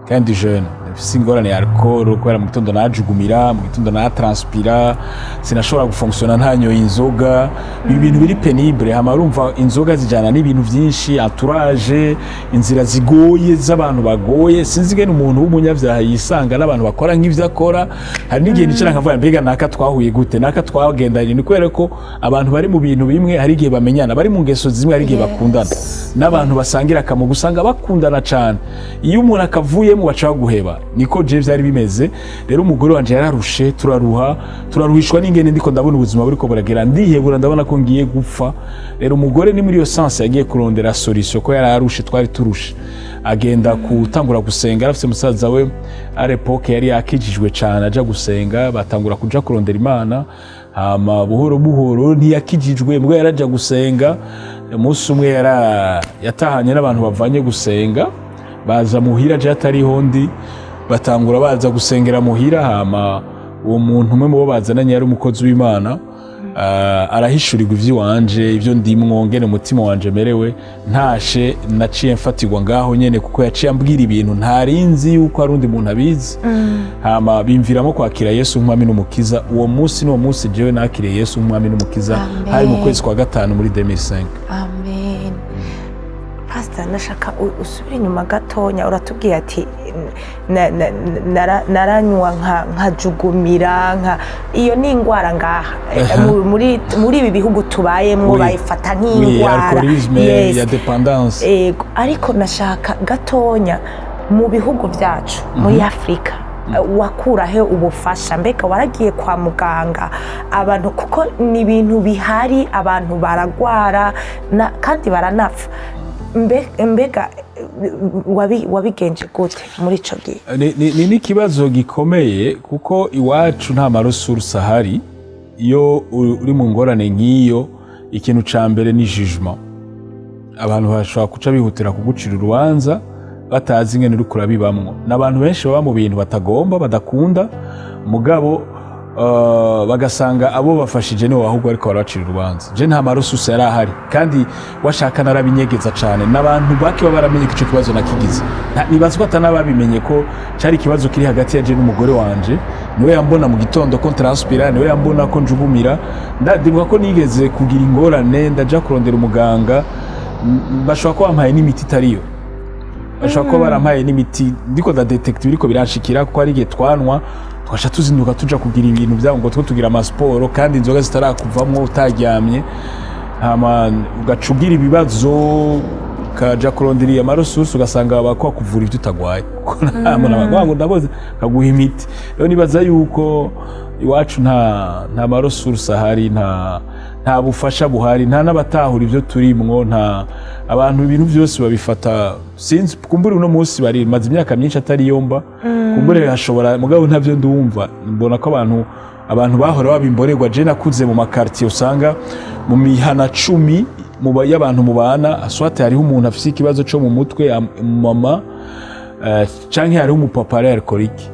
kandi jeune mfise ingorane ya alcool, kubera mu gitondo najugumira, mu gitondo natranspira, sinashobora gufonctiona ntanyoye inzoga. Ibi bintu biri pénible. Hama urumva inzoga zijana n'ibintu byinshi, entourage, inzira zigoye z'abantu bagoye. Sinzi ingene umuntu w'umunyabyaha yisanga n'abantu bakora nk'ivyo akora. Hari n'igihe nicara nkavuga: "Mbega naka twahuye gute? Naka twagendanye?" Ni kubera ko abantu bari mu bintu bimwe hari igihe bamenyana, bari mu ngeso zimwe hari igihe bakundana, n'abantu basangira akamuga usanga bakundana cane. Iyo umuntu akavuyemo baca baguheba. Niko je vyari bimeze. Rero umugore wanje yararushe, turaruha, turaruhishwa n'ingene ndiko ndabona ubuzima buriko buragera, ndihebura, ndabona ko ngiye gupfa. Rero umugore ni muri iyo sens yagiye kurondera solution, ko yararushe, twari turushe. Agenda gutangura gusenga. Arafise musaza we à l'époque yari yakijijwe cane, aja gusenga, batangura kuja kurondera Imana. Hama buhoro buhoro, ntiyakijijwe mbwo yaraja gusenga. Umunsi umwe yara yatahanye n'abantu bavanye gusenga, baza muhira je atariho ndi, batangura baza gusengera muhira. Hama uwo muntu umwe mu bo bazananye yari umukozi w'Imana, arahishurirwa ivy'iwanje, ivyo ndimwo, ngene umutima wanje merewe. Ntashe naciye mfatirwa ngaho nyene, kuko yaciye ambwira ibintu ntarinzi yuko hari undi muntu abizi. Hama bimviramo kwakira Yesu nk'Umwami n'Umukiza. Uwo munsi n'uwo munsi jewe nakiriye Yesu nk'Umwami n'Umukiza. Amen. Hari mu kwezi kwa gatanu muri 2005. Amen. Pasita, nashaka usubire inyuma gatonya. Uratubwiye ati naranywa nkajugumira, nka iyo ni ingwara ngaha muri ibi bihugu tubayemwo bayifata nk'ingwara. Alcoolisme ya dépendance. Ego, ariko nashaka gatonya mu bihugu byacu muri Afurika, wakurahe ubufasha? Mbega waragiye kwa muganga? Abantu, kuko ni ibintu bihari, abantu baragwara kandi baranapfa. Mbega wabigenje gute muri ico gihe? Ni n'ikibazo gikomeye, kuko iwacu nta ma ressources ahari. Iyo uri mu ngorane nk'iyo, ikintu ca mbere ni jugement. Abantu bashobora guca bihutira kugucira urubanza batazi ingene uriko urabibamwo. N'abantu benshi baba mu bintu batagomba, badakunda, mugabo bagasanga abo bafashije nibo ahubwo ariko barabacira urubanza. Je nta ma ressources yari ahari, kandi washaka narabinyegeza cane, n'abantu bake baba baramenye ko ico kibazo nakigize. Nibaza ko atanababimenye ko cari ikibazo kiri hagati ya je n'umugore wanje. Niwe yambona mu gitondo ko transpira, niwe yambona ko njugumira. Ndibuka ko nigeze kugira ingorane, ndaja kurondera umuganga, bashobora kuba bampaye n'imiti itariyo, bashobora kuba barampaye n'imiti ndiko ndadetekta ibiriko biranshikira, kuko hari igihe twanwa tugaca tuzinduka tuja kugira ibintu byabo ngo two tugira amasiporo, kandi inzoga zitarakuvamwo, utaryamye. Hama ugaca ugira ibibazo, ukaja kurondera ama ressources, ugasanga bakwa kuvura ibyo utagwaye, kuko nta muntu abaguha ngo ndaboze kaguha imiti. Rero nibaza yuko iwacu nta ma ressources ahari, nta bufasha buhari, nta n'abatahura ibyo turimwo, nta abantu. Ibintu byose babifata, sinzi, kumbura uno munsi bari maze imyaka myinshi atari yomba, kumbure hashobora, mugabo ntavyo ndumva. Mbona ko abantu bahora babimborerwa. Je nakuze mu ma quartier, usanga mu mihana 10 y'abantu mubana, soit hariho umuntu afise ikibazo co mu mutwe, mama canke hariho umupapa ari alcoolique.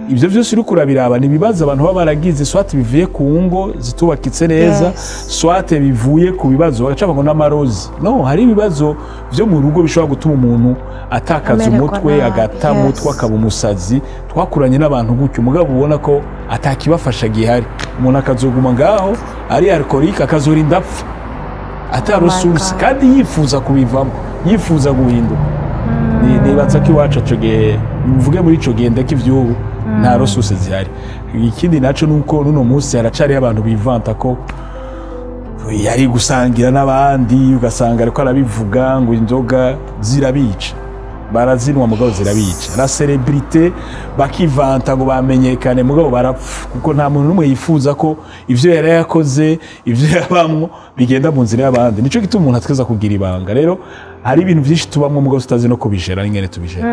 Ibyo byose uri kurabiraba ni ibibazo abantu baba baragize, soit bivuye ku ngo zitubakitse neza, soit bivuye ku bibazo bagaca ngo n'amarozi. No hari ibibazo byo mu rugo bishobora gutuma umuntu atakaza amererwa umutwe, nabi, agata umutwe, akaba umusazi. Twakuranye n'abantu gutyo, mugabo ubona ko atakibafasha gihari. Umuntu akazoguma ngaho ari alcoolique, akazorinda apfa ata Oh my ressource, God. kandi yifuza kubivamo, yifuza guhinduka. Nibaza ko iwacu ico gihe, mvuge muri ico gihe, ndeka ivy'ubu, Nta ressources zihari. Ikindi naco nuko nuno munsi haracariho abantu bivanta ko yari gusangira n'abandi, ugasanga ariko arabivuga ngo inzoga zirabica. Barazinwa mugabo zirabica. La célébrité, bakivanta ngo bamenyekane, mugabo barapfa, kuko nta muntu n'umwe yifuza ko ivyo yari yakoze, ivyo yabamwo, bigenda mu nzira y'abandi. Nico gituma umuntu atweza kugira ibanga. Rero hari ibintu byinshi tubamwo mugabo tutazi no kubijera n'ingene tubijera.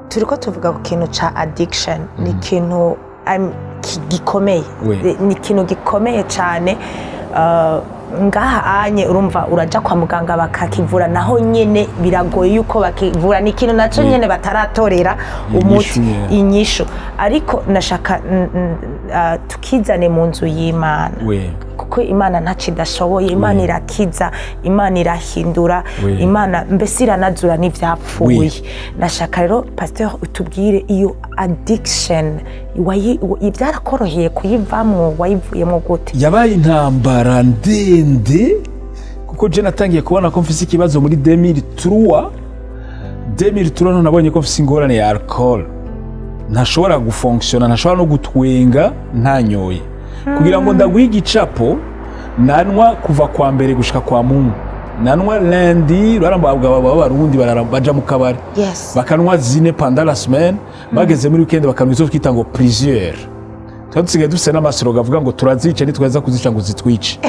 Turiko tuvuga ku kintu ca addiction. Ni ikintu gikomeye. Ni ikintu gikomeye cyane. Ngaha anye urumva uraja kwa muganga bakakivura, naho nyene biragoye yuko bakivura. Ni ikintu naco nyene bataratorera umuti, Inyishu, inyishu. Ariko nashaka tukizane mu nzu y'Imana, kuko Imana ntacyo idashoboye. Imana irakiza, Imana irahindura, Imana mbese iranazura n'ivyapfuye. Nashaka rero, pasteur, utubwire iyo addiction byarakoroheye kuyivamwo? Wayivuyemo gute? Yabaye intambara ndende, kuko je natangiye kubona ko mfise ikibazo muri 2003. 2003 none nabonye ko mfise ingorane ya alcool, ntashobora gufonctiona, ntashobora no gutwenga ntanyoye. Kugira ngo ndaguhe igicapo, nanwa kuva kwa mbere gushika kwa Mungu. Nanwa lundi, barambabwa b'Abarundi baja mu kabari, bakanwa zine pendant la semaine, bageze muri weekend bakanwa izo twita ngo plusieurs. Twari dusigaye dufise n'amaslogan avuga ngo turazica, ntitweza kuzica ngo zitwice.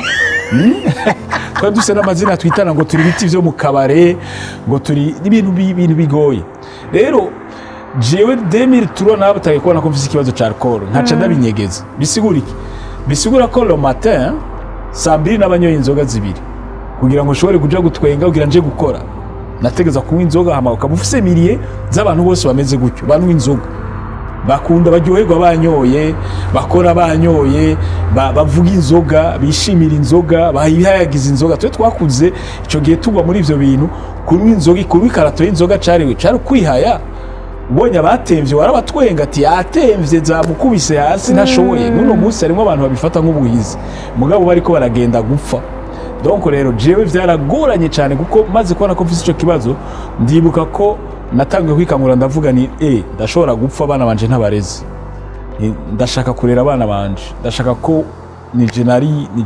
Twari dufise n'amazina twitana ngo turi ibiti vyo mu kabare, ngo turi ibintu ibintu bigoye. Rero jewe 2003 nabataye kubona ko mfise ikibazo ca alcool, nkaca ndabinyegeza. Bisigura iki? Bisigura ko le matin saa 2 n'abanyoye inzoga zibiri kugira ngo nshobore kuja gutwenga, kugira nje gukora nategeza kunywa inzoga. Hama ukaba ufise milieu z'abantu bose bameze gutyo, banywa inzoga, bakunda, baryoherwa banyoye, bakora banyoye, bavuga inzoga, bishimira inzoga, bayihayagiza inzoga. Twe twakuze ico gihe tugwa muri ivyo bintu. Kunywa inzoga, kunywa ikarato y'inzoga cari kwihaya. Ubonye abatemvye warabatwenga ati yatemvye, zamukubise hasi, ntashoboye. N'uno munsi harimo abantu babifata nk'ubuhizi, mugabo bariko baragenda gupfa. Donc rero jewe vyaragoranye cyane, kuko maze kubona ko mfise ico kibazo, ndibuka ko natangiye kwikangura, ndavuga ni ndashobora gupfa abana banje ntabareze. Ndashaka kurera abana banje, ndashaka ko nije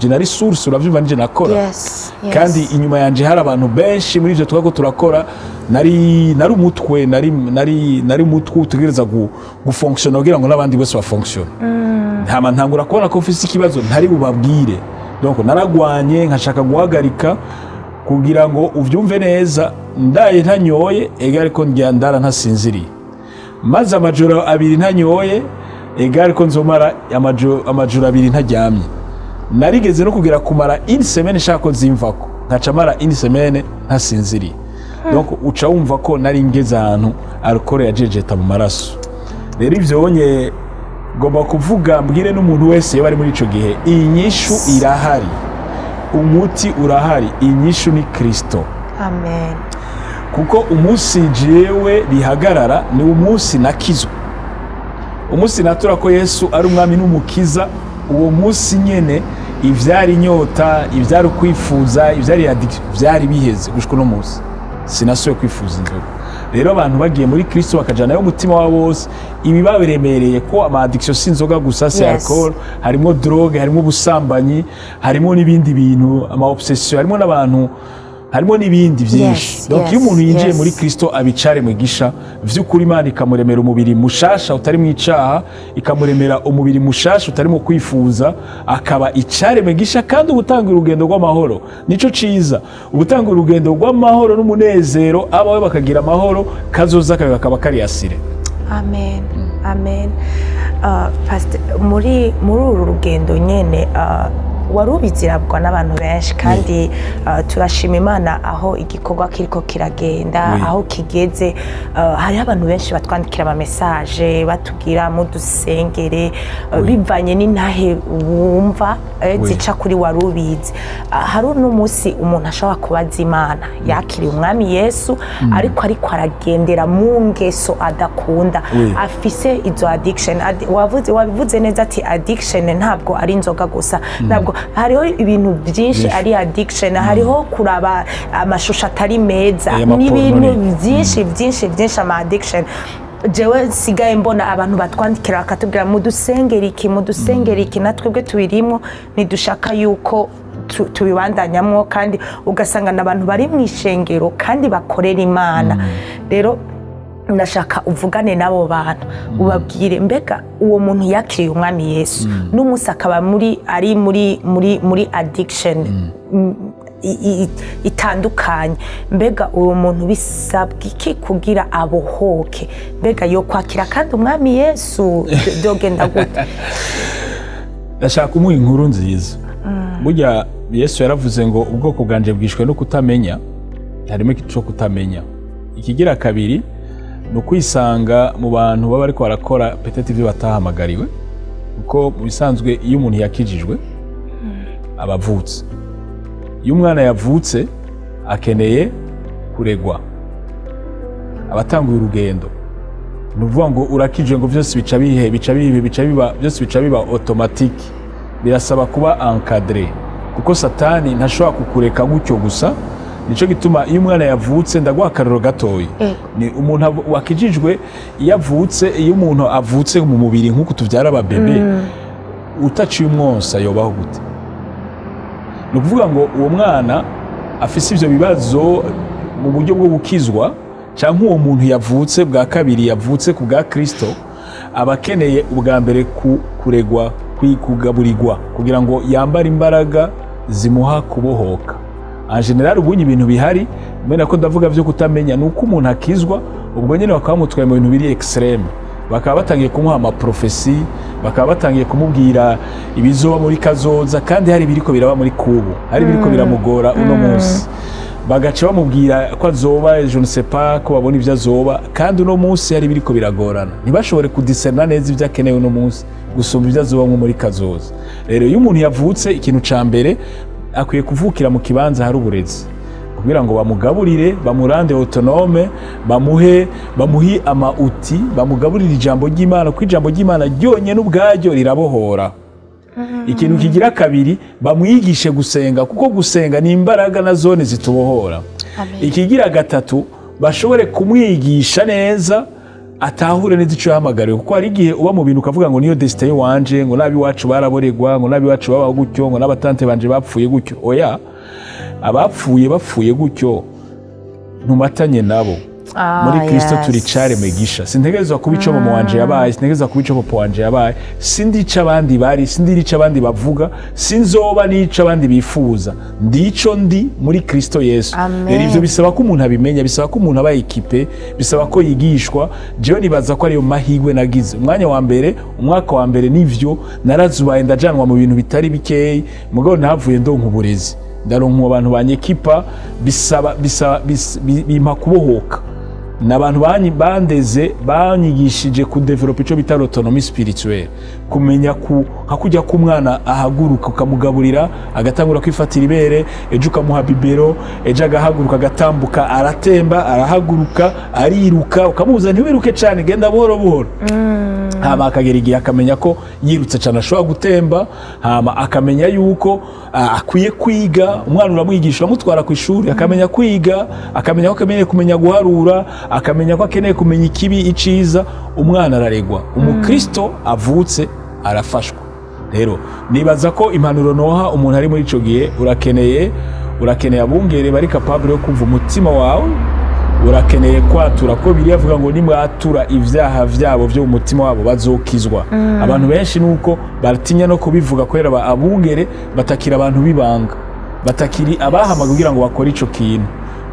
nari source, uravyumva, nije nakora. Kandi inyuma yanje hari abantu benshi muri ivyo twako turakora. Nari umutwe, nari umutwe utegereza gufonctiona kugira ngo n'abandi bose bafonctionne. Ntama ntangura kubona ko mfise ikibazo ntari bubabwire. Donc naragwanye, nkashaka guhagarika. Kugira ngo uvyumve neza, ndaye ntanyoye ega ariko ndya ndara ntasinziriye. Maze amajoro 2 ntanyoye ega ariko nzomara amajoro 2 ntaryamye. Narigeze no kugera kumara une semaine nshaka ko zimvako, nkaca mara une semaine ntasinziriye. Donc uca wumva ko nari ngeze ahantu alcool yajejeta mu maraso. Rero ivyo wonye ngomba kuvuga, mbwire n'umuntu wese yaba ari muri ico gihe: inyishu irahari, umuti urahari, inyishu ni Kristo. Amen. Kuko umunsi jewe bihagarara ni umunsi nakizwa, umunsi natura ko Yesu ari umwami n'umukiza. Uwo munsi nyene ivyari inyota, ivyari ukwifuza, ivyari addiction vyari biheze. Gushika uno munsi sinasubiye kwifuza inzoga. Rero abantu bagiye muri Kristo bakajanayo umutima wabo wose, ibi babiremereye ko ama addiction si inzoga gusa, si alcool, harimo drogue, harimo ubusambanyi, harimo n'ibindi bintu, ama obsession, harimo n'abantu, harimo n'ibindi byinshi. Donc iyo umuntu yinjiye muri Kristo abicare mu gisha vy'ukuri, Imana ikamuremera umubiri mushasha utari mu icaha, ikamuremera umubiri mushasha utari mu kwifuza, akaba icare mu gisha. Kandi ubutanga urugendo rw'amahoro, nico ciza, ubutanga urugendo rw'amahoro n'umunezero, abawe bakagira amahoro, kazoza kawe kakaba kari assuré. Amen, amen. Pastor, muri uru rugendo nyene wari ubizirabwa n'abantu benshi, kandi turashima Imana aho igikorwa kiriko kiragenda, aho kigeze. Hariho abantu benshi batwandikira ama message batubwira mudusengere, bivanye n'intahe wumva zica kuri wari ubizi. Hari n'umunsi umuntu ashobora kubaza Imana, yakiriye umwami Yesu, ariko aragendera mu ngeso adakunda, afise izo addiction. Wavuze, wabivuze neza ati addiction ntabwo ari inzoga gusa, ntabwo Hariho ibintu byinshi Byinshi. ari addiction, hariho kuraba amashusho atari meza, Aya ma porno. n'ibintu byinshi byinshi byinshi, ama addiction. Jewe nsigaye mbona abantu batwandikira bakatubwira: "Mudusengere iki, mudusengere iki, natwebwe tubirimo, ntidushaka yuko tubibandanyamwo." Kandi ugasanga n'abantu bari mu ishengero kandi bakorera Imana. Rero ndashaka uvugane n'abo bantu, ubabwire: mbega uwo muntu yakiriye Umwami Yesu, n'umunsi akaba muri ari muri addiction itandukanye, mbega uwo muntu bisabwa iki kugira abohoke? Mbega yo kwakira kandi Umwami Yesu byogenda gute? Ndashaka kumuha inkuru nziza. Burya Yesu yaravuze ngo: "Ubwoko bwanje bwishwe no kutamenya." Harimo ico kutamenya. Ikigira kabiri ni ukwisanga mu bantu baba ariko barakora peut-être ibyo batahamagariwe, kuko mu bisanzwe iyo umuntu yakijijwe aba avutse. Iyo umwana yavutse akeneye kuregwa, aba atanguye urugendo. Ni ukuvuga ngo urakijwe ngo byose bica bihe bica bibe bica biba, byose bica biba automatique. Birasaba kuba encadré, kuko Satani ntashobora kukureka gutyo gusa. Nico gituma iyo umwana yavutse, ndaguha akarorero gatoya, ni umuntu wakijijwe iyo avutse, iyo umuntu avutse mu mubiri nk'uku tubyara ababebe, utaciye umwonsa yobaho gute? Ni ukuvuga ngo uwo mwana afise ivyo bibazo mu buryo bwo gukizwa, cyangwa uwo muntu yavutse bwa kabiri, yavutse ku bwa Kristo, aba akeneye ubwa mbere kuregwa, kugaburirwa, kugira ngo yambare imbaraga zimuha kubohoka. En général, ubunye ibintu bihari mbona ko ndavuga byo kutamenya ni uko umuntu akizwa, ubwo nyine bakaba bamutwaye mu bintu biri extrême, bakaba batangiye kumuha ama prophéties, bakaba batangiye kumubwira ibizoba muri kazoza, kandi hari ibiriko biraba muri kubu, hari ibiriko biramugora uno munsi. Bagaca bamubwira ko azoba, je ne sais pas, ko babona ibyo azoba, kandi uno munsi hari ibiriko biragorana. Ntibashobore kudiserna neza ibyo akeneye uno munsi gusumba ibyo azoba nko muri kazoza. Rero iyo umuntu yavutse, ikintu ca mbere akwiye kuvukira mu kibanza hari uburezi, kugira ngo bamugaburire, bamurande autonome, bamuhe ama outils, bamugaburire ijambo ry'Imana, kuko ijambo ry'Imana ryonyine ubwaryo rirabohora. Ikintu kigira kabiri, bamwigishe gusenga, kuko gusenga ni imbaraga na zone zitubohora. Ikigira gatatu, bashobore kumwigisha neza, atahure neza icyo yahamagariwe, kuko hari igihe uba mu bintu ukavuga ngo niyo destin wanje, ngo nabi iwacu baraboregwa, ngo nabi iwacu babaho gutyo, ngo n'abatante banje bapfuye gutyo. Oya, abapfuye bapfuye gutyo, ntumatanye nabo. Muri Kristo turi caremwe gisha. Sintegerezwa kuba ico mama wanje yabaye, sintegerezwa kuba ico papa wanje yabaye, sindi ico abandi bari, sindi ico abandi bavuga, sinzoba n'ico abandi bifuza. Ndi ico ndi muri Kristo Yesu. Amen. Rero ivyo bisaba ko umuntu abimenya, bisaba ko umuntu aba équipé, bisaba ko yigishwa. Jewe nibaza ko ariyo mahirwe nagize. Umwanya wa mbere, umwaka wa mbere, nivyo narazubaye, ndajanwa mu bintu bitari bikeyi, mugabo nahavuye ndonka uburezi, ndaronka abantu banyekipa, bisaba bisaba bimpa kubohoka. Ni abantu bandeze, banyigishije kudevelopa icyo bita l'autonomie spirituelle, kumenya ku nka kujya k'umwana ahaguruka, ukamugaburira agatangura kwifatira ibere, ejo ukamuha biberon, ejo agahaguruka agatambuka, aratemba, arahaguruka, ariruka, ukamubuza: "Ntiwiruke cyane, genda buhoro buhoro." Hama akagera igihe akamenya ko yirutse cyane ashobora gutemba. Hama akamenya yuko akwiye kwiga. Umwana uramwigisha, uramutwara ku ishuri, akamenya kwiga, akamenya ko akeneye kumenya guharura, akamenya ko akeneye kumenya ikibi, iciza. Umwana araregwa. Umukristo avutse arafashwa. Rero nibaza ko impanuro noha umuntu ari muri ico gihe: urakeneye abungere bari capable yo kumva umutima wawe. Urakeneye kwatura, ko biriya avuga ngo nimwatura ibyaha byabo byo mu mutima wabo bazokizwa. Abantu benshi nuko baratinya no kubivuga, kubera abungere batakira abantu b'ibanga, batakiri abahamaga kugira ngo bakore ico kintu.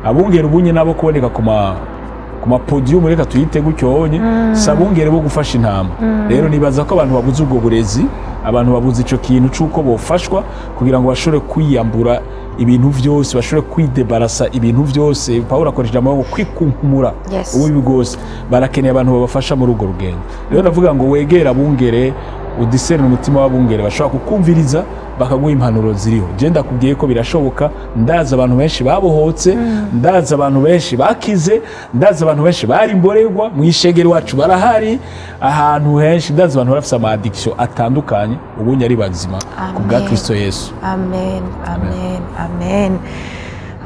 Abungere ubunye nabo kuboneka ku ma podium, reka tuyite gutyo honye, si abungere bo gufasha intama. Rero nibaza ko abantu babuze ubwo burezi, abantu babuze ico kintu c'uko bofashwa kugira ngo bashobore kwiyambura ibintu vyose, bashobore kwidebarasa ibintu vyose. Pawulo akoresha ijambo ngo kwikunkumura ububi bwose. Barakeneye abantu babafasha muri urwo rugendo. Rero ndavuga ngo wegere abungere. Udiserne umutima w'abungere bashobora kukumviriza, bakaguha impanuro ziriho. Je ndakubwiye ko birashoboka. Ndazi abantu benshi babohotse, ndazi abantu benshi bakize, ndazi abantu benshi bari imborerwa mu ishengero wacu, barahari ahantu henshi. Ndazi abantu barafise ama addiction atandukanye, ubundi ari bazima ku bwa Amen. Kristo Yesu. Amen, amen, amen.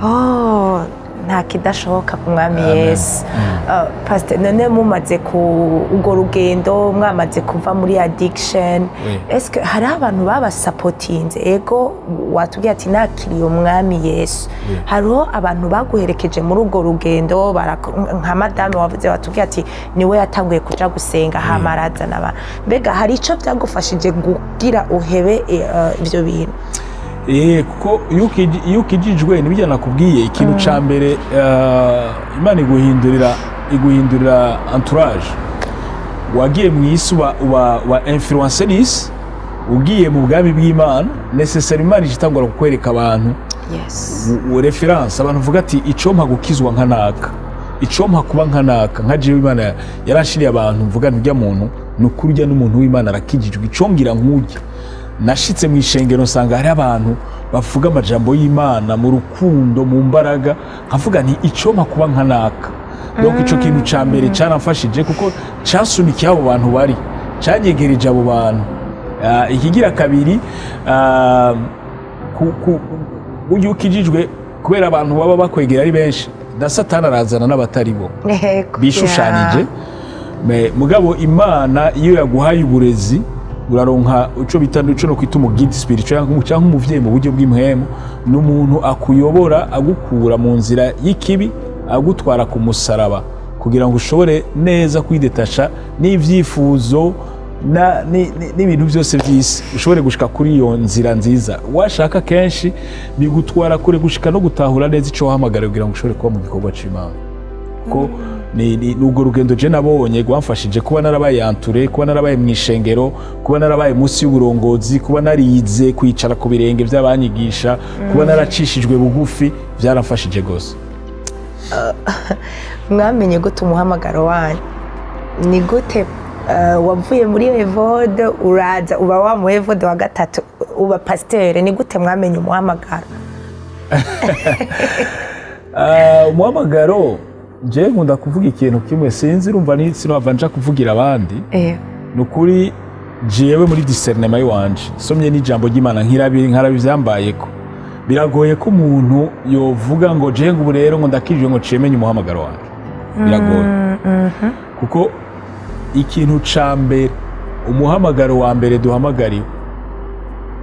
Oh, nta kidashoboka ku Mwami Amen. Yesu. Pastor, none mumaze ku urwo rugendo, mwamaze kuva muri addiction, est-ce hari abantu babasapotinze? Ego, watubwiye ati nakiriye Umwami Yesu. Hariho abantu baguherekeje muri urwo rugendo, nka madame wavuze, watubwiye ati niwe yatanguye kuja gusenga, hama arazana abantu. Mbega hari ico byagufashije kugira uhebe ivyo bintu? Kuko iyo ukijijwe, nibyo nakubwiye, ikintu ca mbere Imana iguhindurira entourage. Wagiye mu isi uba influence n'isi, ugiye mu bwami bw'Imana, nécessaire Imana itangura kukwereka abantu référence, abantu uvuga ati icompa gukizwa nka naka, icompa kuba nka naka. Nka jewe, Imana yaranshiriye abantu mvuga nti urya muntu ni ukuri, urya n'umuntu w'Imana, arakijijwe, icongira nk'urya. Nashitse mu ishengero nsanga hari abantu bavuga amajambo y'Imana mu rukundo, mu mbaraga, nkavuga nti icompa kuba nka naka. Donc ico kintu ca mbere caramfashije, kuko cansunikiye abo bantu, bari canyegereje abo bantu. Ikigira kabiri, burya ukijijwe, kubera abantu baba bakwegera ari benshi, na Satani arazana n'abatari bo bishushanije. Mugabo Imana iyo yaguhaye uburezi, uraronka ico bita, ico no kwita umu guide spirituel cyangwa umuvyeyi mu buryo bw'impwemu. Ni umuntu akuyobora, agukura mu nzira y'ikibi, agutwara ku musaraba, kugira ngo ushobore neza kwidetasha n'ivyifuzo n'ibintu byose by'isi, ushobore gushika kuri iyo nzira nziza. Washaka kenshi bigutwara kure, gushika no gutahura neza ico wahamagara, kugira ngo ushobore kuba mu gikorwa c'Imana. Ko ni urwo rugendo je nabonye rwamfashije kuba narabaye entouré, kuba narabaye mu ishengero, kuba narabaye munsi y'uburongozi, kuba narize kwicara ku birenge by'abanyigisha, kuba naracishijwe bugufi, byaramfashije gose. Mwamenye gute umuhamagaro wanyu? Ni gute wavuye muri Evode, uraza uba wa mu Evode wa gatatu, uba pasiteri? Ni gute mwamenye umuhamagaro? Umuhamagaro, je nkunda kuvuga ikintu kimwe, sinzi, urumva ni sinova nja kuvugira abandi. Ni ukuri, jewe muri discernement yiwanje, somye n'ijambo ry'Imana, nkirabi nkarabi ivyambayeko, biragoye ko umuntu yovuga ngo je ngo ubu rero ngo ndakijwe, ngo ciye menya umuhamagaro wanje. Biragoye, kuko ikintu ca mbere, umuhamagaro wa mbere duhamagariwe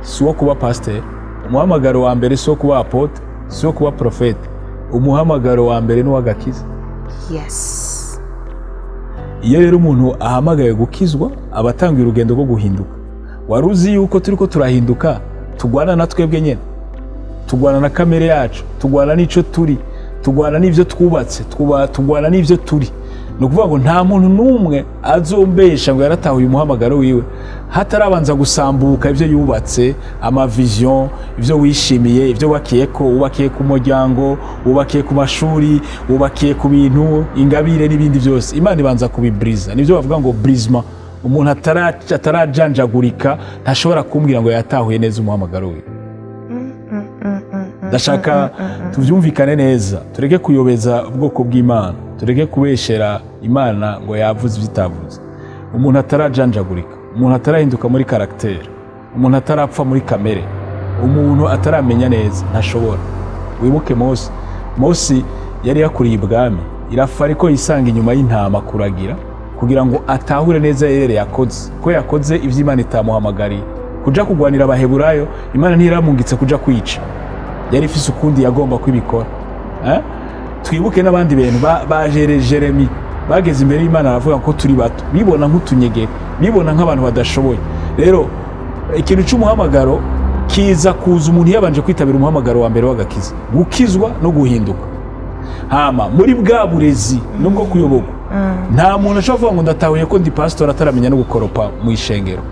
si uwo kuba pasiteri, umuhamagaro wa mbere si uwo kuba apôtre, si uwo kuba prophète, umuhamagaro wa mbere ni uw'agakiza. Iyo rero umuntu ahamagaye gukizwa, aba atangiye urugendo rwo guhinduka. Wari uzi yuko turi ko turahinduka, tugwana na twebwe nyine, tugwana na kamere yacu, tugwana n'icyo turi, tugwana n'ibyo twubatse, tugwana n'ibyo turi. Ni ukuvuga ngo nta muntu n'umwe azombesha ngo yaratahuye umuhamagaro wiwe hatarabanza gusambuka ibyo yubatse, ama vision, ibyo wishimiye, ibyo wubakiye, ko wubakiye ku muryango, wubakiye ku mashuri, wubakiye ku bintu, ingabire n'ibindi byose. Imana ibanza kubiburiza, nibyo bavuga ngo brisement. Umuntu atarajanjagurika ntashobora kumbwira ngo yatahuye neza umuhamagaro wiwe. Ndashaka tubyumvikane neza, tureke kuyobeza ubwoko bw'Imana, tureke kubeshera Imana ngo yavuze ibyo itavuze. Umuntu atarajanjagurika, umuntu atarahinduka muri caractère, umuntu atarapfa muri kamere, umuntu ataramenya neza, ntashobora. Wibuke Mose. Mose yari yakuriye ibwami, irafa, ariko yisanga inyuma y'intama kuragira, kugira ngo atahure neza yerere yakoze, ko yakoze ibyo Imana itamuhamagariye, kuja kugwanira Abaheburayo. Imana ntiramungitse kuja kwica, yari ifise ukundi yagomba kwibikora. Eh? Twibuke n'abandi bintu ba Jeremi bageze imbere y'Imana baravuga ko turi bato, bibona nk'utunyegeri, bibona nk'abantu badashoboye. Rero ikintu cy'umuhamagaro kiza kuza umuntu yabanje kwitabira umuhamagaro wa mbere w'agakiza, gukizwa no guhinduka. Hama muri bwa burezi nubwo kuyoborwa, nta muntu ashobora kuvuga ngo ndatahuye ko ndi pasitori ataramenya no gukoropa mu ishengero,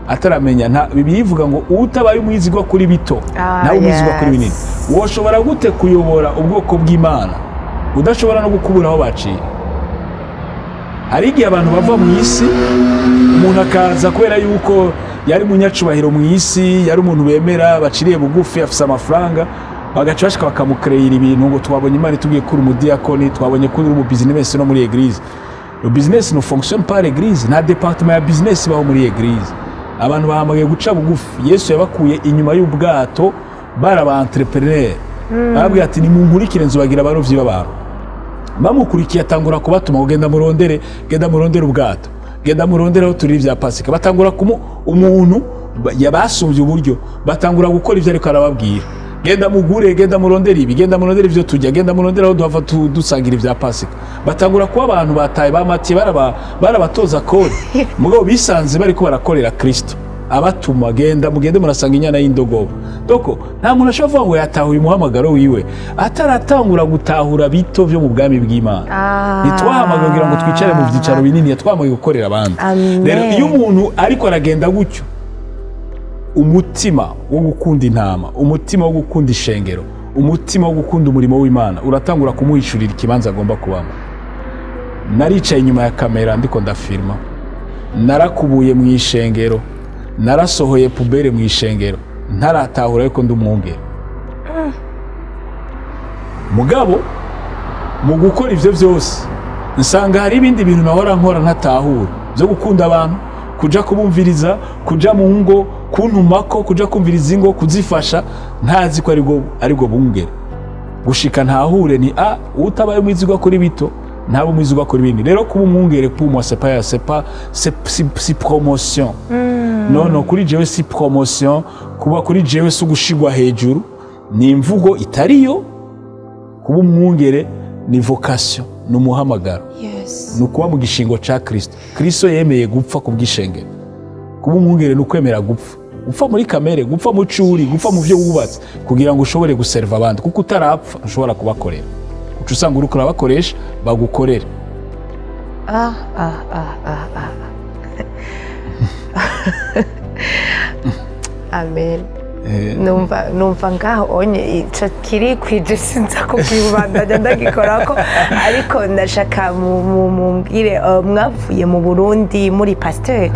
ataramenya. Nta Bibiliya ivuga ngo utabaye umwizigwa kuri bito nawe umwizigwa kuri binini. Woshobora gute kuyobora ubwoko bw'Imana udashobora no gukubura aho baciye? Hari igihe abantu bava mu isi, umuntu akaza kubera yuko yari munyacubahiro mu isi, yari umuntu bemera, baciriye bugufi, afise amafaranga, bagaca bashika bakamukreyira ibintu ngo twabonye Imana itubwiye ko uri umudiyakoni, twabonye ko uri umu business no muri église. Le business ne fonctionne pas à l'église. Nta département ya business ibaho muri église. Abantu bahamagaye guca bugufi. Yesu yabakuye inyuma y'ubwato bari aba entrepreneur, arababwira ati: "Nimunkurikire, nzubagira abarovyi b'abantu." Bamukurikiye, atangura kubatuma ngo: "Genda murondere, genda murondere ubwato, genda murondere aho turi ibya Pasika." Batangura kumu umuntu yabasumbye uburyo, batangura gukora ibyo ariko arababwira: "Genda mugure, genda murondere ibi, genda murondere ibyo tujya, genda murondere aho duhava dusangira ibya Pasika." Batangura kuba abantu bataye bamatiye barabatoza kori, mugabo bisanze bariko barakorera Kristo abatuma: "Genda mugende murasanga inyana y'indogobe." Doko nta muntu ashobora kuvuga ngo yatahuye umuhamagaro wiwe ataratangura gutahura bito byo mu bwami bw'Imana. Ntitwahamagawe kugira ngo twicare mu byicaro binini, yatwahamagaye gukorera abandi. Amen. Rero iyo umuntu ariko aragenda gutyo, umutima wo gukunda intama, umutima wo gukunda ishengero, umutima wo gukunda umurimo w'Imana uratangura kumuhishurira ikibanza agomba kubamo. Naricaye inyuma ya kamera ndiko ndafirma, narakubuye mu ishengero, narasohoye poubelle mu ishengero, ntaratahura yuko ndi umwungere. Mugabo mu gukora ivyo byose, nsanga hari ibindi bintu nahora nkora ntatahura, byo gukunda abantu, kuja kubumviriza, kuja mu ngo, kuntumako kuja kumviriza ingo, kuzifasha, ntazi ko aribwo bungere. Gushika ntahure ni a utabaye umwizigwa kuri bito, ntaba umwizigwa kuri bindi. Rero kuba umwungere, pour moi, c'est pas c'est si promotion. Non, non, kuri jewe si promotion. Kuba kuri jewe si ugushigwa hejuru, ni imvugo itariyo. Kuba umwungere ni vocation, ni umuhamagaro, ni ukuba mu gishingo ca Kristo. Kristo yemeye gupfa ku bw'ishengero. Kuba umwungere ni ukwemera gupfa, gupfa muri kamere, gupfa mu curi, gupfa mu byo wubatse, kugira ngo ushobore guserva abandi, kuko utarapfa ntushobora kubakorera. Uca usanga uriko urabakoresha bagukorera. Ah, ah, ah, ah, ah. Amen. Numva ngaho onye ico kiri kwije, sinza kukibandanya ndagikorako, ariko ndashaka mumbwire, mwavuye mu Burundi muri pasteur,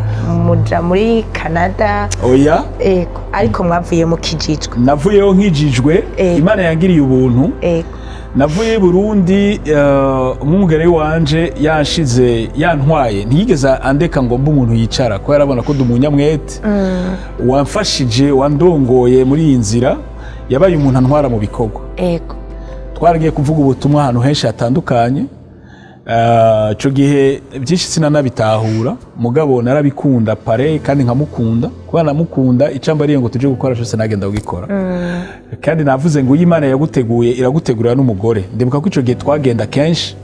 muja muri Canada? Oya. Ego, ariko mwavuye mu kijijwe? Navuyeho nkijijwe. Imana yangiriye ubuntu. Navuye i Burundi, umwungere wanje yanshize, yantwaye, ntiyigeze andeka ngo mbe umuntu yicara, ko yarabona ko ndi umunyamwete. Wamfashije, wandongoye muri iyi nzira, yabaye umuntu antwara mu bikorwa. Twaragiye kuvuga ubutumwa ahantu henshi hatandukanye. Ico gihe byinshi sinanabitahura, mugabo narabikunda pare kandi nkamukunda. Kuba namukunda, icyo ambariye ngo tuje gukora cyose nagenda kugikora. Kandi navuze ngo iyo Imana yaguteguye, iragutegurira n'umugore. Ndibuka ko ico gihe twagenda kenshi,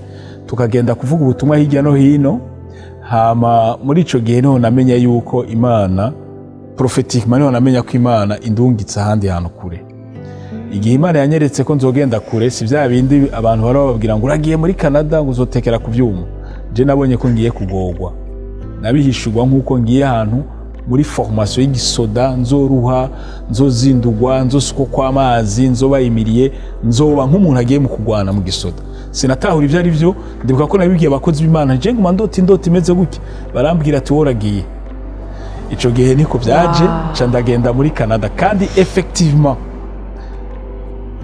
tukagenda kuvuga ubutumwa hirya no hino. Hama muri ico gihe niho namenya yuko Imana, prophétiquement, niho namenya ko Imana indungitse ahandi hantu kure. Igihe Imana yanyeretse ko nzogenda kure, si bya bindi abantu bahora bababwira ngo uragiye muri Canada, ngo uzotekera ku byuma. Je nabonye ko ngiye kugorwa, nabihishurwa nk'uko ngiye ahantu muri formation y'igisoda, nzoruha, nzozindugwa, nzosukwa kw'amazi, nzoba imiriye, nzoba nk'umuntu agiye mu kugwana mu gisoda. Sinatahura ibyo ari byo. Ndibuka ko nabibwiye abakozi b'Imana: "Je nguma ndota indota imeze gutya." Barambwira ati: "Woragiye." Ico gihe niko byaje. Ca ndagenda muri Canada, kandi effectivement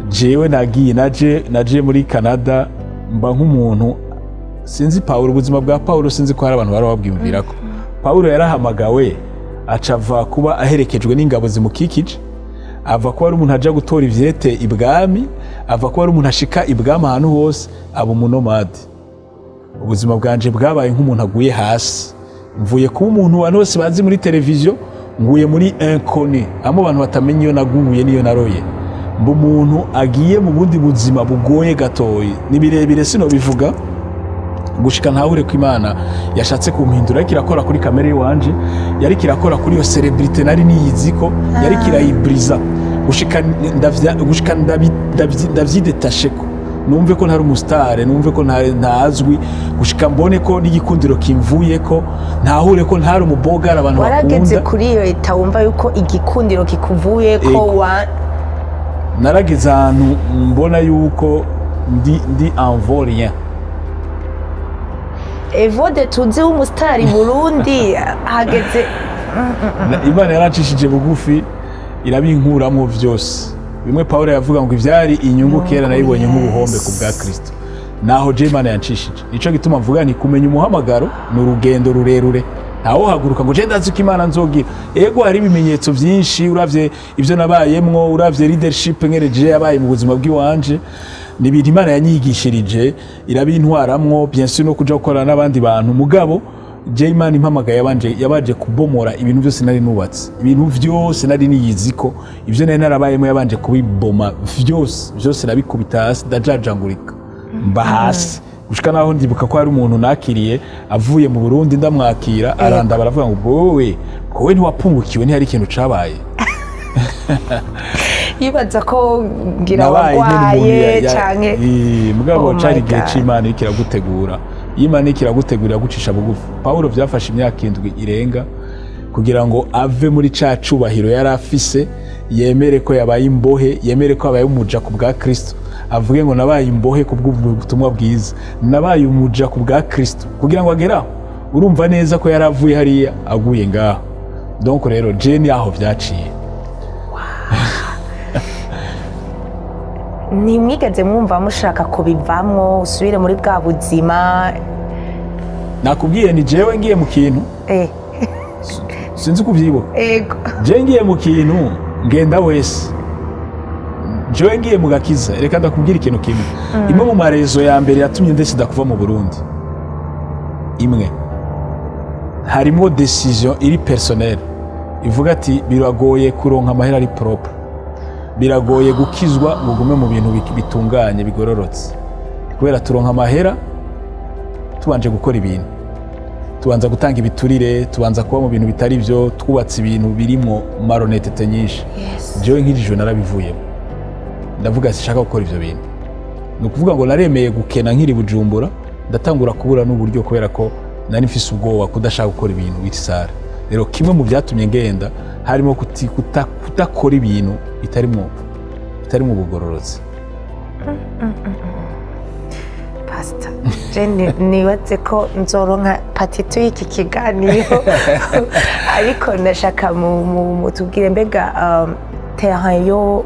jewe nagiye, naje muri Canada mba nk'umuntu, sinzi Paulo, ubuzima bwa Paulo, sinzi ko hari abantu bari babwiyumvira ko Paulo yarahamagawe, aca ava kuba aherekejwe n'ingabo zimukikije, ava kuba ari umuntu aja gutora ivyete ibwami, ava kuba ari umuntu ashika ibwami ahantu hose, aba umu nomade. Ubuzima bwanje bwabaye nk'umuntu aguye hasi. Mvuye kuba umuntu abantu bose bazi muri televiziyo, nguye muri inconnu, amo abantu batamenya iyo naguye n'iyo naroye. Mba umuntu agiye mu bundi buzima bugoye gatoyi. Ni birebire, sinobivuga, gushika ntahure ko Imana yashatse kumpindura. Ariko irakora kuri kamere iwanje, yariko irakora kuri iyo célébrité nari niyizi ko yariko irayiburiza, gushika gushika ndavyidetasheko, numve ko ntari umusitare, numve ko ntazwi, gushika mbone ko n'igikundiro kimvuye, ko ntahure ko ntari umubogara abantu Warageze bakunda. kuri iyo leta wumva yuko igikundiro kikuvuye ko? Ego. Wa Narageze ahantu mbona yuko ndi un vaurien. Evode tuzi w'umusitari Burundi hageze. Imana yaracishije bugufi, irabinkuramo vyose. Bimwe Paulo yavuga ngo ivyari inyungu kera nayibonye nk'ubuhombe ku bwa Kristo. Naho je Imana yancishije. Nico gituma mvuga ni kumenya umuhamagaro ni urugendo rurerure. Ntawo haguruka ngo je ndazi ko Imana nzogira. Ego hari ibimenyetso vyinshi, uravye ivyo nabayemwo, uravye leadership ngereje yabaye mu buzima bw'iwanje, ni ibintu Imana yanyigishirije, irabintwaramwo, bien sûr no kuja gukorana n'abandi bantu. Mugabo je Imana impamagaye yabanje kubomora ibintu byose nari nubatse, ibintu byose nari niyiziko, ivyo nari narabayemo yabanje kubiboma vyose, vyose nabikubita hasi, ndajajangurika mba hasi gushika naho ndibuka ko hari umuntu nakiriye avuye mu Burundi, ndamwakira aranda baravuga ngo wowe wowe ntiwapungukiwe, ntihari ikintu cabaye. Yibaza ko ngira wagwaye canke mugabo cari igihe c'Imana iriko iragutegura. Iyo Imana iriko iragutegura iragucisha bugufi. Paulo vyafashe imyaka 7 irenga kugira ngo ave muri ca cubahiro yari afise, yemere ko yabaye imbohe, yemere ko yabaye umuja ku bwa Kristo, avuge ngo nabaye imbohe ku bw'ubutumwa bwiza, nabaye umuja ku bwa Kristo, kugira ngo ageraho. Urumva neza ko yaravuye hariya aguye ngaho. Donc rero je ni aho vyaciye. Ntimwigeze mwumva mushaka kubivamwo usubire muri bwa buzima? Nakubwiye ni jewe ngiye mu kintu. Sinzi kuvyibuka. Ego. Je ngiye mu kintu ngenda wese. Jewe ngiye mu gakiza. Reka ndakubwira ikintu kimwe. Imwe mu marezo ya mbere yatumye ndesida kuva mu Burundi. Imwe. Harimo decision iri personnelle. Ivuga ati biragoye kuronka amahera ari propre. Biragoye gukizwa ngo ugume mu bintu bitunganye bigororotse. Kubera turonka amahera tubanje gukora ibintu. Tubanza gutanga ibiturire, tubanza kuba mu bintu bitari byo, twubatse ibintu birimo maronetete nyinshi. Jewe nkijijwe narabivuyemo. Ndavuga sishaka gukora ivyo bintu. Ni ukuvuga ngo naremeye gukena nkiri Bujumbura, ndatangura kubura n'uburyo kubera ko nari mfise ubwoba kudashaka gukora ibintu bitisara. Rero kimwe mu byatumye ngenda harimo kutakora ibintu bitarimo ubugororotse. Pastor, je nibaze ko nzoronka patitu y'iki kiganiro, ariko ndashaka mutubwire mbega terrain yo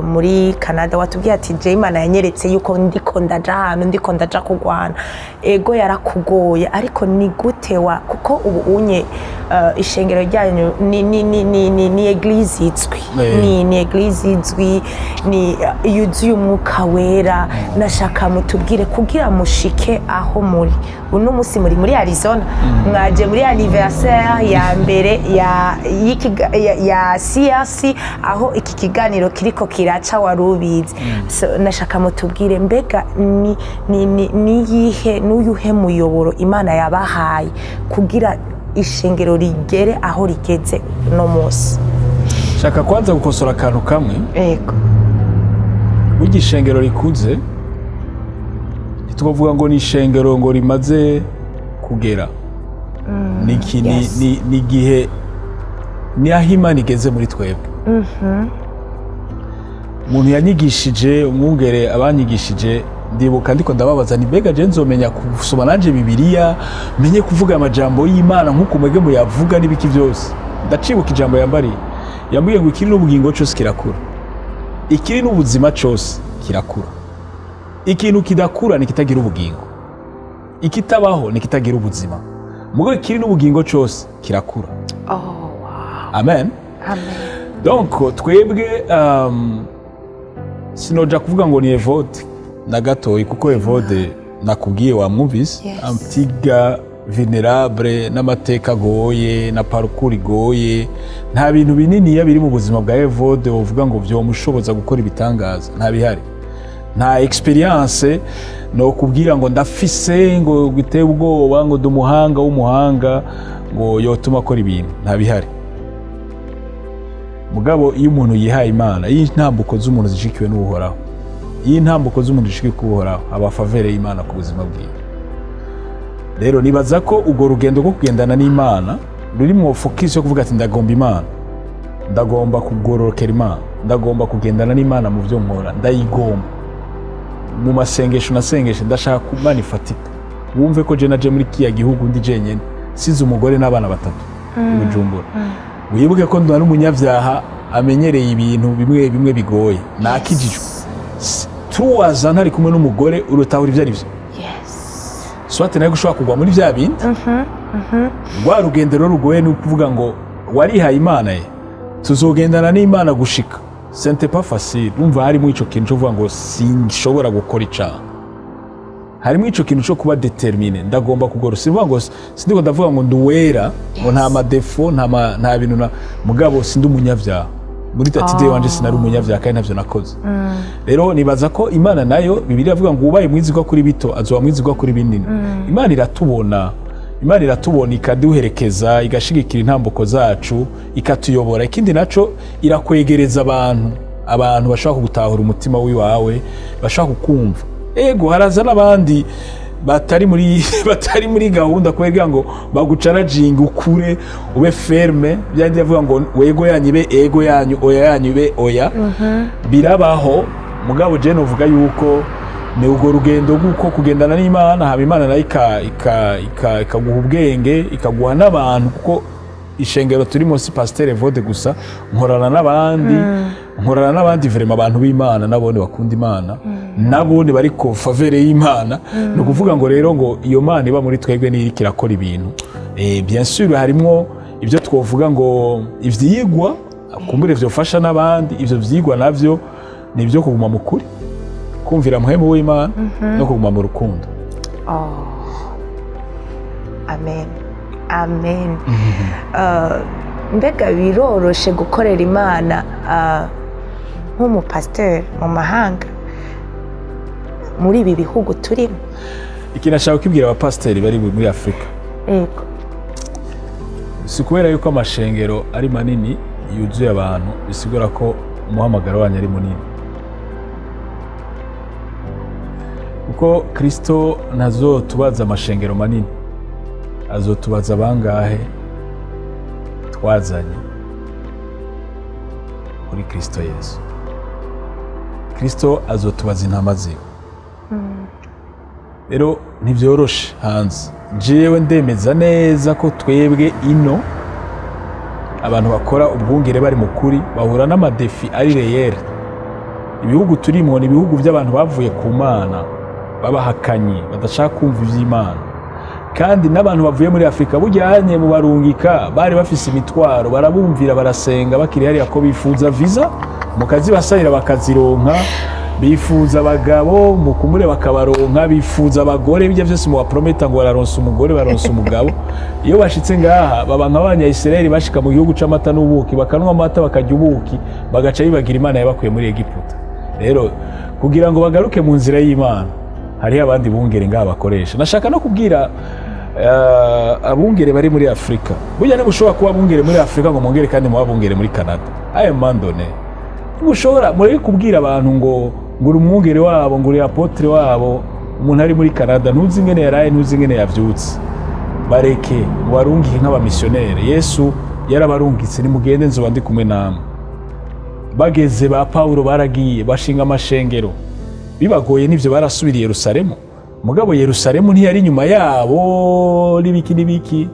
muri Canada. Watubwiye ati je Imana yanyeretse yuko ndiko ndaja ahantu, ndiko ndaja kugwana. Ego yarakugoye, ariko ni gute wa kuko ubu unye ishengero ryanyu ni eglise izwi, ni eglise izwi, ni yuzuye umwuka wera. Nashaka mutubwire kugira mushike aho muri uno musi muri Arizona, mwaje muri anniversaire ya mbere ya CRC aho iki kiganiro kiriko kiraca warubizi. So, nashaka mutubwire mbega ni yihe n'uyuhe muyoboro Imana yabahaye kugira ishengero rigere aho rigeze no munsi? Shaka kwanza gukosora akantu kamwe. Ego. Burya ishengero rikuze ntitwovuga ngo ni ishengero ngo rimaze kugera. Ni igihe ni aho Imana igeze muri twebwe. Umuntu yanyigishije, umwungere abanyigishije, ndibuka ndiko ndababaza ni mbega je nzomenya gusoma nanje Bibiliya, menye kuvuga amajambo y'Imana nkuko mwege muyavuga n'ibiki byose. Ndacibuka ijambo yambariye. Yambwiye ngo ikiri n'ubugingo cyose kirakura. Ikiri n'ubuzima cyose kirakura. Ikintu kidakura ni kitagira ubugingo. Ikitabaho ni kitagira ubuzima. Mugo ikiri n'ubugingo cyose kirakura. Oh wow. Amen. Amen. Donc twebwe sinoja kuvuga ngo ni Evode na gatoyi, kuko Evode nakubwiye wamwumvise, Yes. Un petit gars vulnerable n'amateka agoye na parcours igoye, nta bintu binini ya biri mu buzima bwa Evode uvuga ngo vyomushoboza gukora ibitangaza, nta bihari. Nta experience no kubwira ngo ndafise ngo giteye ubwoba ngo ndumuhanga w'umuhanga ngo yotuma akora ibintu, nta bihari. Mugabo iyo umuntu yihaye Imana, iyo intambuko z'umuntu zishikiwe n'Uhoraho, iyo intambuko z'umuntu zishikiwe k'Uhoraho, aba favere y'Imana ku buzima bwiwe. Rero nibaza ko urwo rugendo rwo kugendana n'Imana ruri mu focus yo kuvuga ati ndagomba Imana, ndagomba kugororokera Imana, ndagomba kugendana n'Imana mu byo nkora, ndayigomba. Mu masengesho nasengeshe ndashaka Imana ifatika. Wumve ko je naje muri kiya gihugu ndi jenyene, size umugore n'abana batatu i Bujumbura. Wibuke ko ndi umunyabyaha amenyereye ibintu bimwe bimwe bigoye, nakijijwe tuwaza ntari kumwe n'umugore, urutahura ibyo ari byo. Soit nawe ushobora kugwa muri bya bindi. Rwa rugendo rero rugoye ni ukuvuga ngo warihaye Imana ye, tuzogendana n'Imana gushika. Ce n'est pas facile. Umva, harimo ico kintu cyo kuvuga ngo sinshobora gukora icaha, harimo ico kintu cyo kuba déterminé, ndagomba kugora. Sivuga ngo sindiko ndavuga ngo nduwera, ngo nta ma défauts, nta bintu na mugabo sindi umunyabyaha muri tatide wanje, sinari umunyabyaha kandi ntavyo nakoze. Rero nibaza ko Imana nayo, Bibiliya avuga ngo ubaye mwizigwa kuri bito azoba mwizigwa kuri binini. Imana iratubona, Imana iratubona, ikaduherekeza, igashigikira intambuko zacu, ikatuyobora. Ikindi naco, irakwegereza abantu bashobora kugutahura umutima w'iwawe, bashobora kukumva. Ego, haraza n'abandi batari muri gahunda kubera ngo bagucarajinga ukure ube ferme. Byandi yavuga ngo wego yanyu ibe ego yanyu, oya yanyu ibe oya. Birabaho. Mugabo je novuga yuko ni urwo rugendo rw'uko kugendana n'Imana, haba Imana nayo ikaguha ubwenge, ikaguha n'abantu, kuko ishengero turimo si Pasteur Evode gusa, nkorana n'abandi, nkorana n'abandi vraiment, abantu b'Imana nabone bakunda Imana, nabone bari ku faveur y'Imana. Ni ukuvuga ngo rero ngo iyo Mana iba muri twebwe niyo iriko irakora ibintu. Bien sûr harimwo ibyo twovuga ngo ivyigwa kumbure vyofasha n'abandi. Ivyo vyigwa navyo ni ibyo kuguma mu kuri, kumvira Muhemu w'Imana no kuguma mu rukundo. Oh. Amen. Amen. Mbega biroroshe gukorera Imana nk'umupasiteri mu mahanga, muri ibi bihugu turimo? Ikintu ashaka kubwira abapasiteri bari muri Afurika, si kubera yuko amashengero ari manini yuzuye abantu bisigura ko umuhamagaro wanyu ari munini, kuko Kristo ntazotubaza amashengero manini, azotubaza bangahe twazanye kuri Kristo Yesu. Kristo azotubaza intama ziwe. Rero ntibyoroshe hanze. Jewe ndemeza neza ko twebwe ino abantu bakora ubwungere bari mu kuri bahura n'ama défis ari réels. Ibihugu turimo ni ibihugu by'abantu bavuye ku Mana, babahakanye, badashaka kumva iby'Imana. Kandi n'abantu bavuye muri Afurika bujyanye mu barungika bari bafise imitwaro, barabumvira, barasenga bakiri hariya ko bifuza visa, mukazibasabira bakazironka, bifuza abagabo mukumure bakabaronka, bifuza abagore, bijya byose mubaprometa ngo bararonsa umugore, baronsa umugabo. Iyo bashitse ngaha baba nk'Abanyayisiraheli bashika mu gihugu c'amata n'ubuki, bakanywa amata, bakarya ubuki, bagaca bibagira Imana yabakuye muri Egiputa. Rero kugira ngo bagaruke mu nzira y'Imana, hariho abandi bungere ngaha bakoresha. Nashaka no kubwira abungere bari muri Afurika, burya ntimushobora kuba abungere muri Afurika ngo mwongere kandi muba abungere muri Canada. Ayo mandone ntimushobora. Mureke kubwira abantu ngo uri umwungere wabo, ngo uri apôtre wabo, umuntu ari muri Canada ntuzi ingene yaraye, ntuzi ingene yavyutse. Bareke mubarungike nk'abamisiyoneri. Yesu yarabarungitse: "Nimugende, nzoba ndi kumwe namwe." Bageze ba Pawulo baragiye bashinga amashengero, bibagoye n'ivyo barasubiriye Yerusalemu. Mugabo Yerusalemu ntiyari inyuma yabo n'ibiki n'ibiki.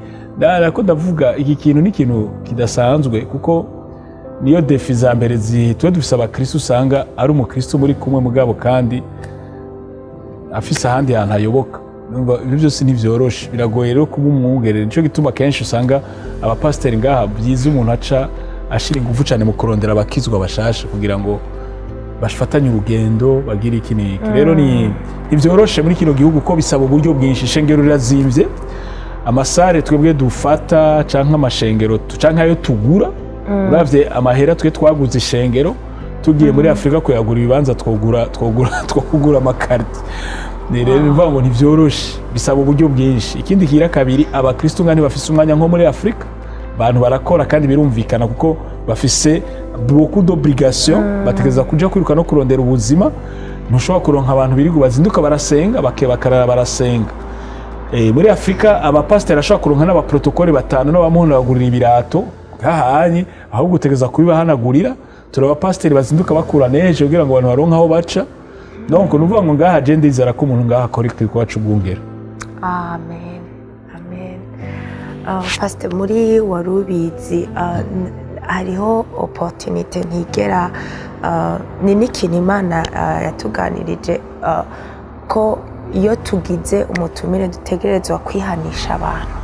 Ko ndavuga iki kintu ni ikintu kidasanzwe, kuko niyo défis za mbere tuba dufise. Abakristo usanga ari umukristo muri kumwe, mugabo kandi afise ahandi hantu ayoboka. Numva ibyo byose ntibyoroshe, biragoye rero kuba umwungere. Nico gituma kenshi usanga abapasiteri ngaha byiza umuntu aca ashira ingufu cyane mu kurondera abakizwa bashasha kugira ngo bafatanye urugendo, bagire iki n'iki. Rero ni ntibyoroshe muri kino gihugu ko bisaba uburyo bwinshi. Ishengero rirazimvye, ama salles twebwe dufata canke amashengero canke ayo tugura, uravye amahera twe twaguze ishengero, tugiye muri Afurika kuyagura ibibanza twogura amakarti. Ni rero bivuga ngo ntivyoroshe, bisaba uburyo bwinshi. Ikindi kira kabiri, abakristo nga ntibafise umwanya nko muri Afurika. Abantu barakora kandi birumvikana, kuko bafise beaucoup d'obligations, bategereza kuja kwiruka no kurondera ubuzima. Ntushobora kuronka abantu birirwa bazinduka barasenga, bake bakarara barasenga. Muri Afurika abapasiteri ashobora kuronka n'abaprotokole batanu n'abamuhanagurira ibirato gahanye, ahubwo utegereza kubibahanagurira. Turi abapasiteri bazinduka bakura neje kugira ngo abantu baronke aho baca. Donc nuvuga ngo ngaha je ndizera ko umuntu ngaha akora igikorwa c'ubwungere. Amen, amen. Pastor, muri Warubizi hariho opportunité ntigera, ni n'ikintu Imana yatuganirije, ko iyo tugize umutumire dutegerezwa kwihanisha abantu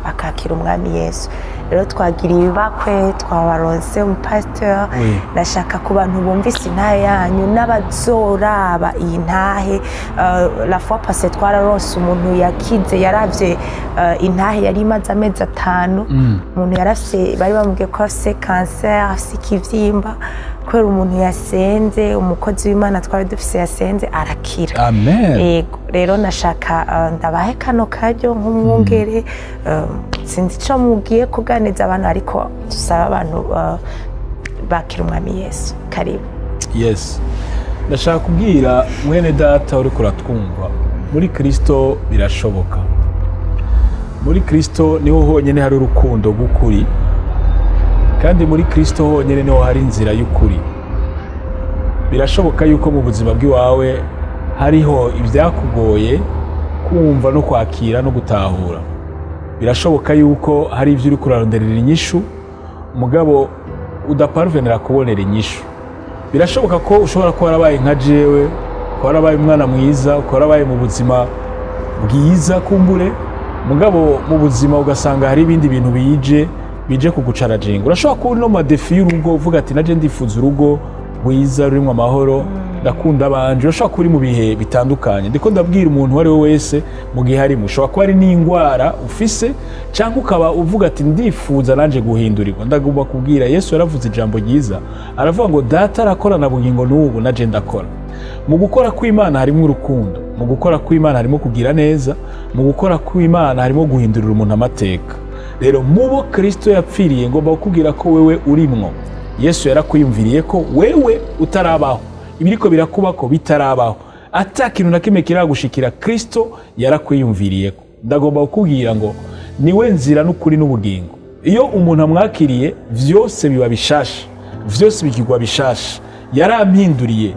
bakakira Umwami Yesu. Rero twagiriye ibakwe, twabaronse umupasitori. Ndashaka ku bantu bumvise intahe yanyu n'abazoraba iyi ntahe. La fois passée twararonse umuntu yakize, yaravye intahe yari imaze amezi 5. Umuntu yarafise, bari bamubwiye ko afise cancer, afise ikivyimba. Kubera umuntu yasenze, umukozi w'Imana twari dufise yasenze, arakira. Amen. Yego, rero nashaka ndabahe kano karyo nk'umwungere. Sinzi ico mugiye kuganiza abantu, ariko dusaba abantu bakira Umwami Yesu. Karibu. Yes, ndashaka kubwira mwene data uri kuratwumva, muri Kristo birashoboka. Muri Kristo niho honyine hari urukundo rw'ukuri, kandi muri Kristo honyine niho hari inzira y'ukuri. Birashoboka yuko mu buzima bw'iwawe hariho ibyakugoye kumva no kwakira no gutahura. Birashoboka yuko hari ibyo uri kuraronderera inyishu, mugabo udaparvenera kubonera inyishu. Birashoboka ko ushobora kuba warabaye nka jewe, ukaba warabaye umwana mwiza, ukaba warabaye mu buzima bwiza kumbure, mugabo mu buzima ugasanga hari ibindi bintu bije kugucarajinga. Urashobora kuba uri no mu ma défis y'urugo, uvuga ati: "Naje ndifuza urugo rwiza rurimo amahoro, ndakunda abanje." Urashobora kuba uri mu bihe bitandukanye. Ndiko ndabwira umuntu uwo ari we wese mu gihe arimo. Ushobora kuba ari n'indwara ufise, cyangwa ukaba uvuga ati: "Ndifuza nanje guhindurirwa." Ndagomba kubwira, Yesu yaravuze ijambo ryiza, aravuga ngo: "Data arakorana bugingo n'ubu, naje ndakora." Mu gukora kw'Imana harimo urukundo, mu gukora kw'Imana harimo kugira neza, mu gukora kw'Imana harimo guhindurira umuntu amateka. Rero mubo Kristo yapfiriye, ngomba kukubwira ko wewe urimwo. Yesu yarakwiyumviriye ko wewe utarabaho, ibiriko birakubako bitarabaho, ata kintu na kimwe kiragushikira, Kristo yarakwiyumviriye ko. Ndagomba kukubwira ngo niwe nzira n'ukuri n'ubugingo. Iyo umuntu amwakiriye, vyose biba bishasha, vyose bikigwa bishasha. Yarampinduriye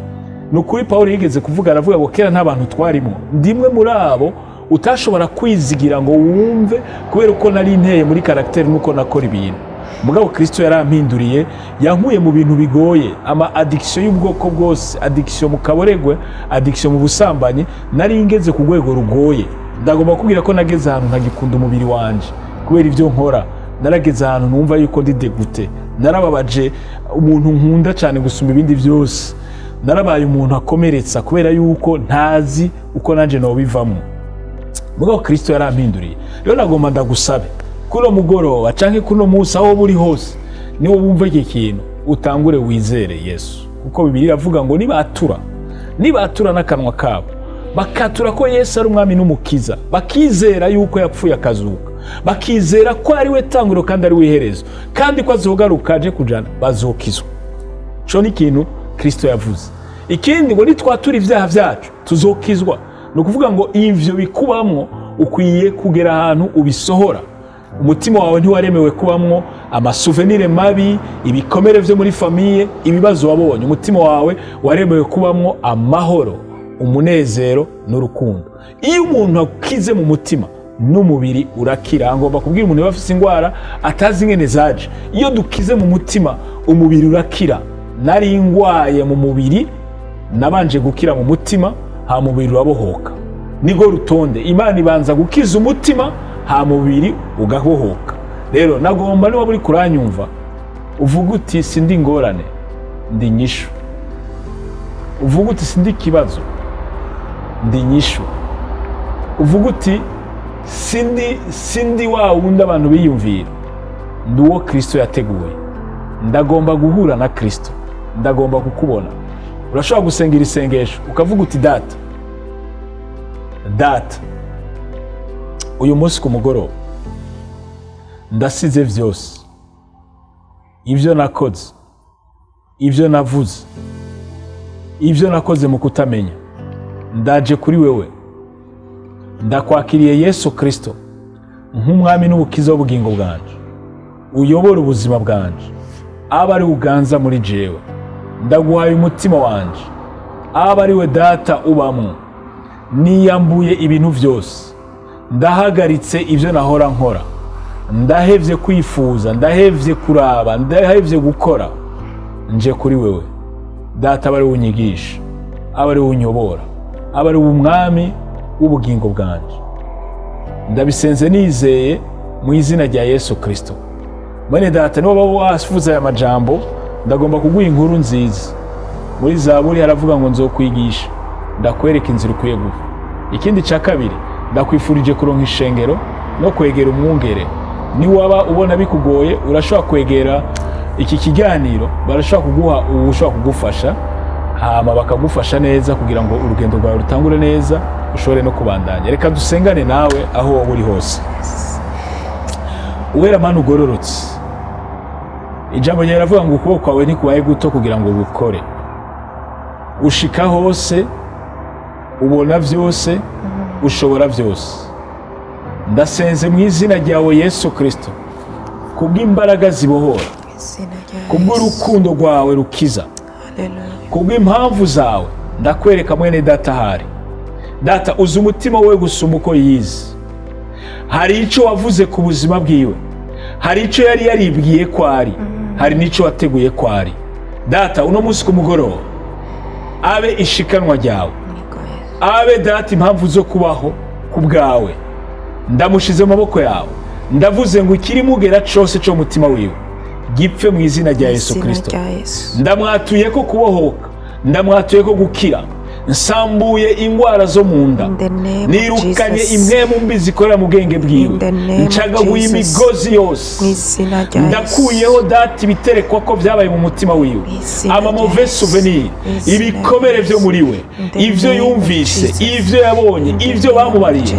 ni ukuri. Paul yigeze kuvuga, aravuga ngo kera nta bantu twarimo, ndimwe muri abo utashobora kwizigira ngo wumve, kubera uko nari nteye muri caractère nuko nakora ibintu. Mugabo Kristo yarampinduriye, yankuye mu bintu bigoye, ama addiction y'ubwoko bwose, addiction mu kaboregwe, addiction mu busambanyi. Nari ngeze ku rwego rugoye. Ndagomba kubwira ko nageze ahantu ntagikunda umubiri wanje kubera ibyo nkora. Narageze ahantu numva yuko ndi dégoûté. Narababaje umuntu nkunda cyane gusumba ibindi byose. Narabaye umuntu akomeretsa kubera yuko ntazi uko nanjye nobivamo. Mugabo Kristo yarampinduriye. Rero nagomba ndagusabe kuno mugoroba canke kuno munsi, aho buri hose, niwo wumva iki kintu, utangure wizere Yesu, kuko Bibiliya iravuga ngo nibatura n'akanwa kabo, bakatura ko Yesu ari Umwami n'Umukiza, bakizera yuko yapfuye akazuka, bakizera ko ari we tanguriro kandi ari we iherezo, kandi ko azogaruka aje kujana, bazokizwa. Ico ni ikintu Kristo yavuze. Ikindi ngo nitwatura ibyaha byacu tuzokizwa. Ni ukuvuga ngo ivyo bikubamwo ukwiye kugera ahantu ubisohora. Umutima wawe ntiwaremewe kubamwo ama souvenirs mabi, ibikomere vyo muri famille, ibibazo wabonye. Umutima wawe waremewe kubamwo amahoro, umunezero n'urukundo. Iyo umuntu akize mu mutima, n'umubiri urakira. Ngomba kubwira umuntu yaba afise indwara atazi ingene zaje, iyo dukize mu mutima, umubiri urakira. Nari ngwaye mu mubiri, nabanje gukira mu mutima, ha mubiri urabohoka. Nigo rutonde: Imana ibanza gukiza umutima, ha mubiri ugabohoka. Rero nagomba, niba uri kuranyumva, uvuga uti: "Sindi ingorane, ndi inyishu." Uvuga uti: "Sindi ikibazo, ndi inyishu." Uvuga uti: Sindi wa wundi abantu biyumvira, ndi uwo Kristo yateguye. Ndagomba guhura na Kristo, ndagomba kukubona." Urashobora gusenga iri sengesho, ukavuga uti: "Data, Data, uyu munsi ku mugoroba ndasize vyose, ibyo nakoze, ibyo navuze, ibyo nakoze mu kutamenya. Ndaje kuri wewe, ndakwakiriye Yesu Kristo nk'Umwami n'Umukiza w'ubugingo bwanje. Uyobora ubuzima bwanje, aba ari uganza muri jewe. Ndaguhaye umutima wanje, aba ari we Data ubamwo. Niyambuye ibintu byose." Ndahagaritse ibyo nahora nkora, ndahevye kwifuza, ndahevye kuraba, ndahevye gukora, nje kuri wewe Data, aba ari unyigisha, aba ari unyobora, aba ari umwami w'ubugingo bwanje. Ndabisenze nizeye mu izina rya Yesu Kristo. Mwene Data, niba wafuza aya majambo, ndagomba kuguha inkuru nziza. Muri Zaburi haravuga ngo nzokwigisha, ndakwereka inzira ukwiye gufa. Ikindi cya kabiri, ndakwifurije kuronka ishengero no kwegera umwungere. Niwaba ubona bikugoye, urashobora kwegera iki kiganiro, barashobora kuguha ushobora kugufasha, hama bakagufasha neza kugira ngo urugendo rwawe rutangure neza, ushobore no kubandanya. Reka dusengane nawe aho wowe uri hose. Uwera Mana ugororotse, ijambo ryawe riravuga ngo ukuboko kwawe ntikubaye guto kugira ngo gukore. Ushika hose, ubona byose, ushobora byose. Ndasenze mu izina ryawe Yesu Kristo, kubw'imbaraga zibohora, kubw'urukundo rwawe rukiza, kubw'impamvu zawe, ndakwereka mwene Data ahari. Data, uzi umutima we gusumba uko yize. Hari icyo wavuze ku buzima bwiwe, hari icyo yari yaribwiye ko ari, hari n'icyo wateguye ko ari. Data, uno munsi ku mugoroba abe ishikanwa ryawe, abe Data impamvu zo kubaho ku bwawe. Ndamushize mu maboko yawe, ndavuze ngo ikirimugera cyose cyo mutima wiwe gipfe mu izina rya Yesu Kristo. Ndamwatuye ko kubohoka, ndamwatuye ko gukira, nsambuye ingwara zo mu nda, nirukanye impwemu mbi zikorera mu bwenge bwiwe, ncagaguye imigozi yose, ndakuyeho Data ibiterekwa ko byabaye mu mutima wiwe, ama mauvais souvenir, ibikomere byo muri we, ivyo yumvise, ivyo yabonye, ivyo bamubariye,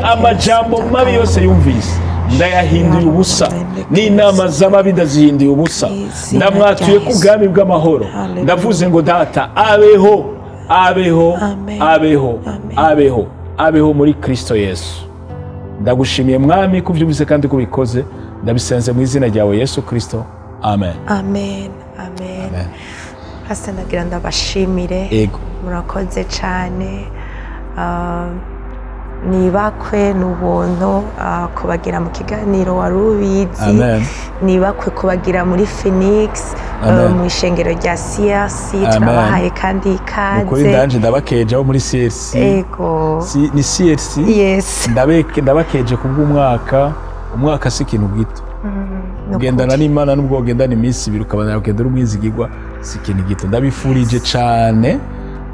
amajambo mabi yose yumvise ndayahinduye ubusa, n'inama z'amabi ndazihinduye ubusa. Ndamwatuye ku bwami bw'amahoro, ndavuze ngo Data abeho, abeho, abeho, abeho, abeho muri Kristo Yesu. Ndagushimiye Mwami kubyumvise kandi kubikoze, ndabisenze mu izina ryawe Yesu Kristo. Amen. Amen. Amen. Pastor, ndagira ndabashimire. Murakoze cyane. Nibakwe n'ubuntu kubagira mu kiganiro Warubizi, nibakwe kubagira muri Phoenix, mu ishengero rya CRC. Turabahaye kandi ikaze. Ukuri ndanje ndabakeje abo muri CRC. Ego. Ni CRC? Yes. Ndabakeje kubw'umwaka. Umwaka si ikintu gito. Ugendana n'Imana nubwo ugendana iminsi ibiri ukabana ugenda uri umwizigirwa, si ikintu gito. Ndabifurije cyane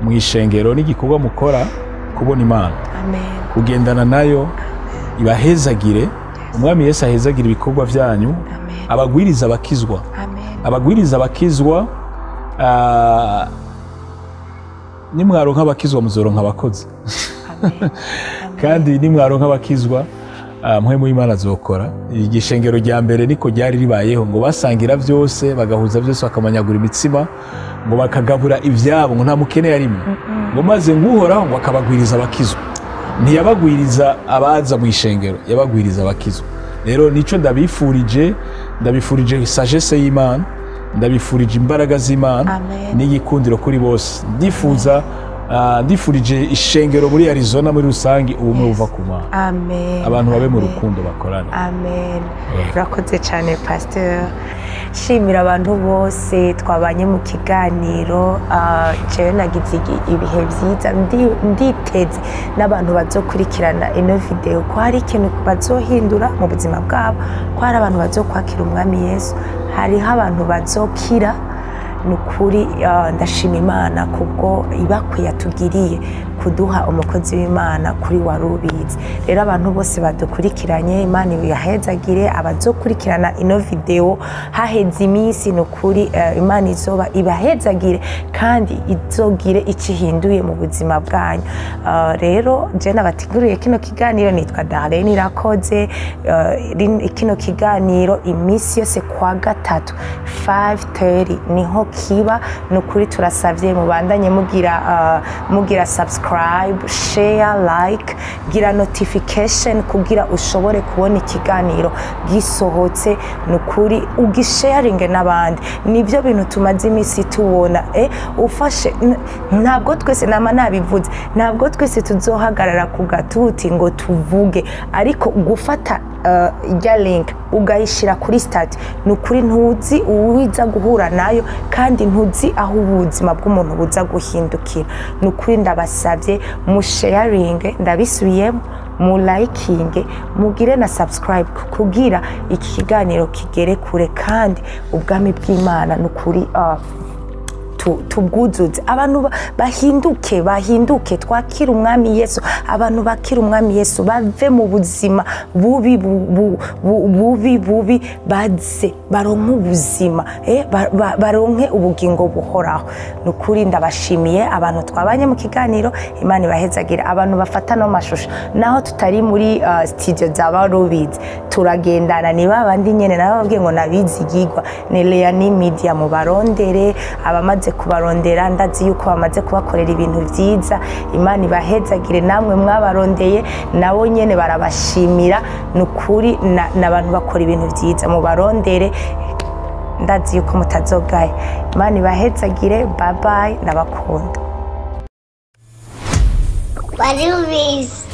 mu ishengero n'igikorwa mukora kubona Imana. Amen. Kugendana nayo ibahezagire. Umwami Yesu ahezagire ibikorwa byanyu, abagwiriza abakizwa, abagwiriza abakizwa. Nimwaronka abakizwa muzoronka abakozi, kandi nimwaronka abakizwa mpwemu y'Imana azokora. Igishengero rya mbere niko ryari ribayeho, ngo basangira byose, bagahuza byose, bakamanyagura imitsima, ngo bakagabura ibyabo, ngo nta mukene yarimo, ngo maze nguhoraho ngo akabagwiriza abakizwa. Ntiyabagwiriza abaza mu ishengero, yabagwiriza abakizwa. Rero nico ndabifurije, ndabifurije sagesse y'Imana, ndabifurije imbaraga z'Imana n'igikundiro kuri bose. Ndifuza ndifurije ishengero muri Arizona muri rusange ubumwe buva ku Mana. Amen. Abantu babe mu rukundo bakorana. Amen. Urakoze cyane Pasteur. Shimira abantu bose twabanye mu kiganiro. Jewe nagize ibihe byiza, nditeze n'abantu bazokurikirana ino video ko hari ikintu bazohindura mu buzima bwabo, ko hari abantu bazokwakira Umwami Yesu, hariho abantu bazokira. Nukuri ndashima Imana kubwo ibakwe yatugiriye kuduha umukozi w'Imana kuri Warubizi. Rero abantu bose badukurikiranye, Imana ibahezagire. Abazokurikirana ino video haheze iminsi, nukuri Imana izoba ibahezagire kandi izogire ikihinduye mu buzima bwanyu. Rero je nabateguriye kino kiganiro nitwa Darlene Irakoze. Kino kiganiro iminsi yose kwa gatatu 5:30 niho kiba. Nukuri turasavye mubandanye mugira subscribe. Subscribe, share, like, gira notification kugira ushobore kubona ikiganiro gisohotse. Ni ukuri ugisharinge n'abandi. Nibyo bintu tumaze iminsi tubona. Ufashe ntabwo twese, nama nabivuze, ntabwo twese tuzohagarara ku gatuti ngo tuvuge, ariko gufata ijya link ugayishyira kuri statut, ni ukuri ntuzi uwiza guhura nayo, kandi ntuzi aho ubuzima bw'umuntu buza guhindukira. Ni ukuri ndabasabye musharinge, ndabisubiyemo, mulayikinge, mugire na subscribe kugira iki kiganiro kigere kure, kandi ubwami bw'Imana ni ukuri tubwuzuze, abantu bahinduke, bahinduke, twakire Umwami Yesu. Abantu bakire Umwami Yesu, bave mu buzima bubi bubi bubi, baze baronke ubuzima, baronke ubugingo buhoraho. Ni ukuri ndabashimiye abantu twabanye mu kiganiro. Imana ibahezagire. Abantu bafata no mashusho, naho tutari muri studio za Barubizi, turagendana, ni babandi nyene nababwiye ngo nabizigirwa, ni Leani Media. Mubarondere. Abamaze kubarondera, ndazi yuko bamaze kubakorera ibintu vyiza. Imana ibahezagire namwe mwabarondeye, nabo nyene barabashimira. Ni ukuri n'abantu bakora ibintu vyiza, mubarondere, ndazi yuko mutazogaye. Imana ibahezagire. Bye bye, ndabakunda. Barubizi.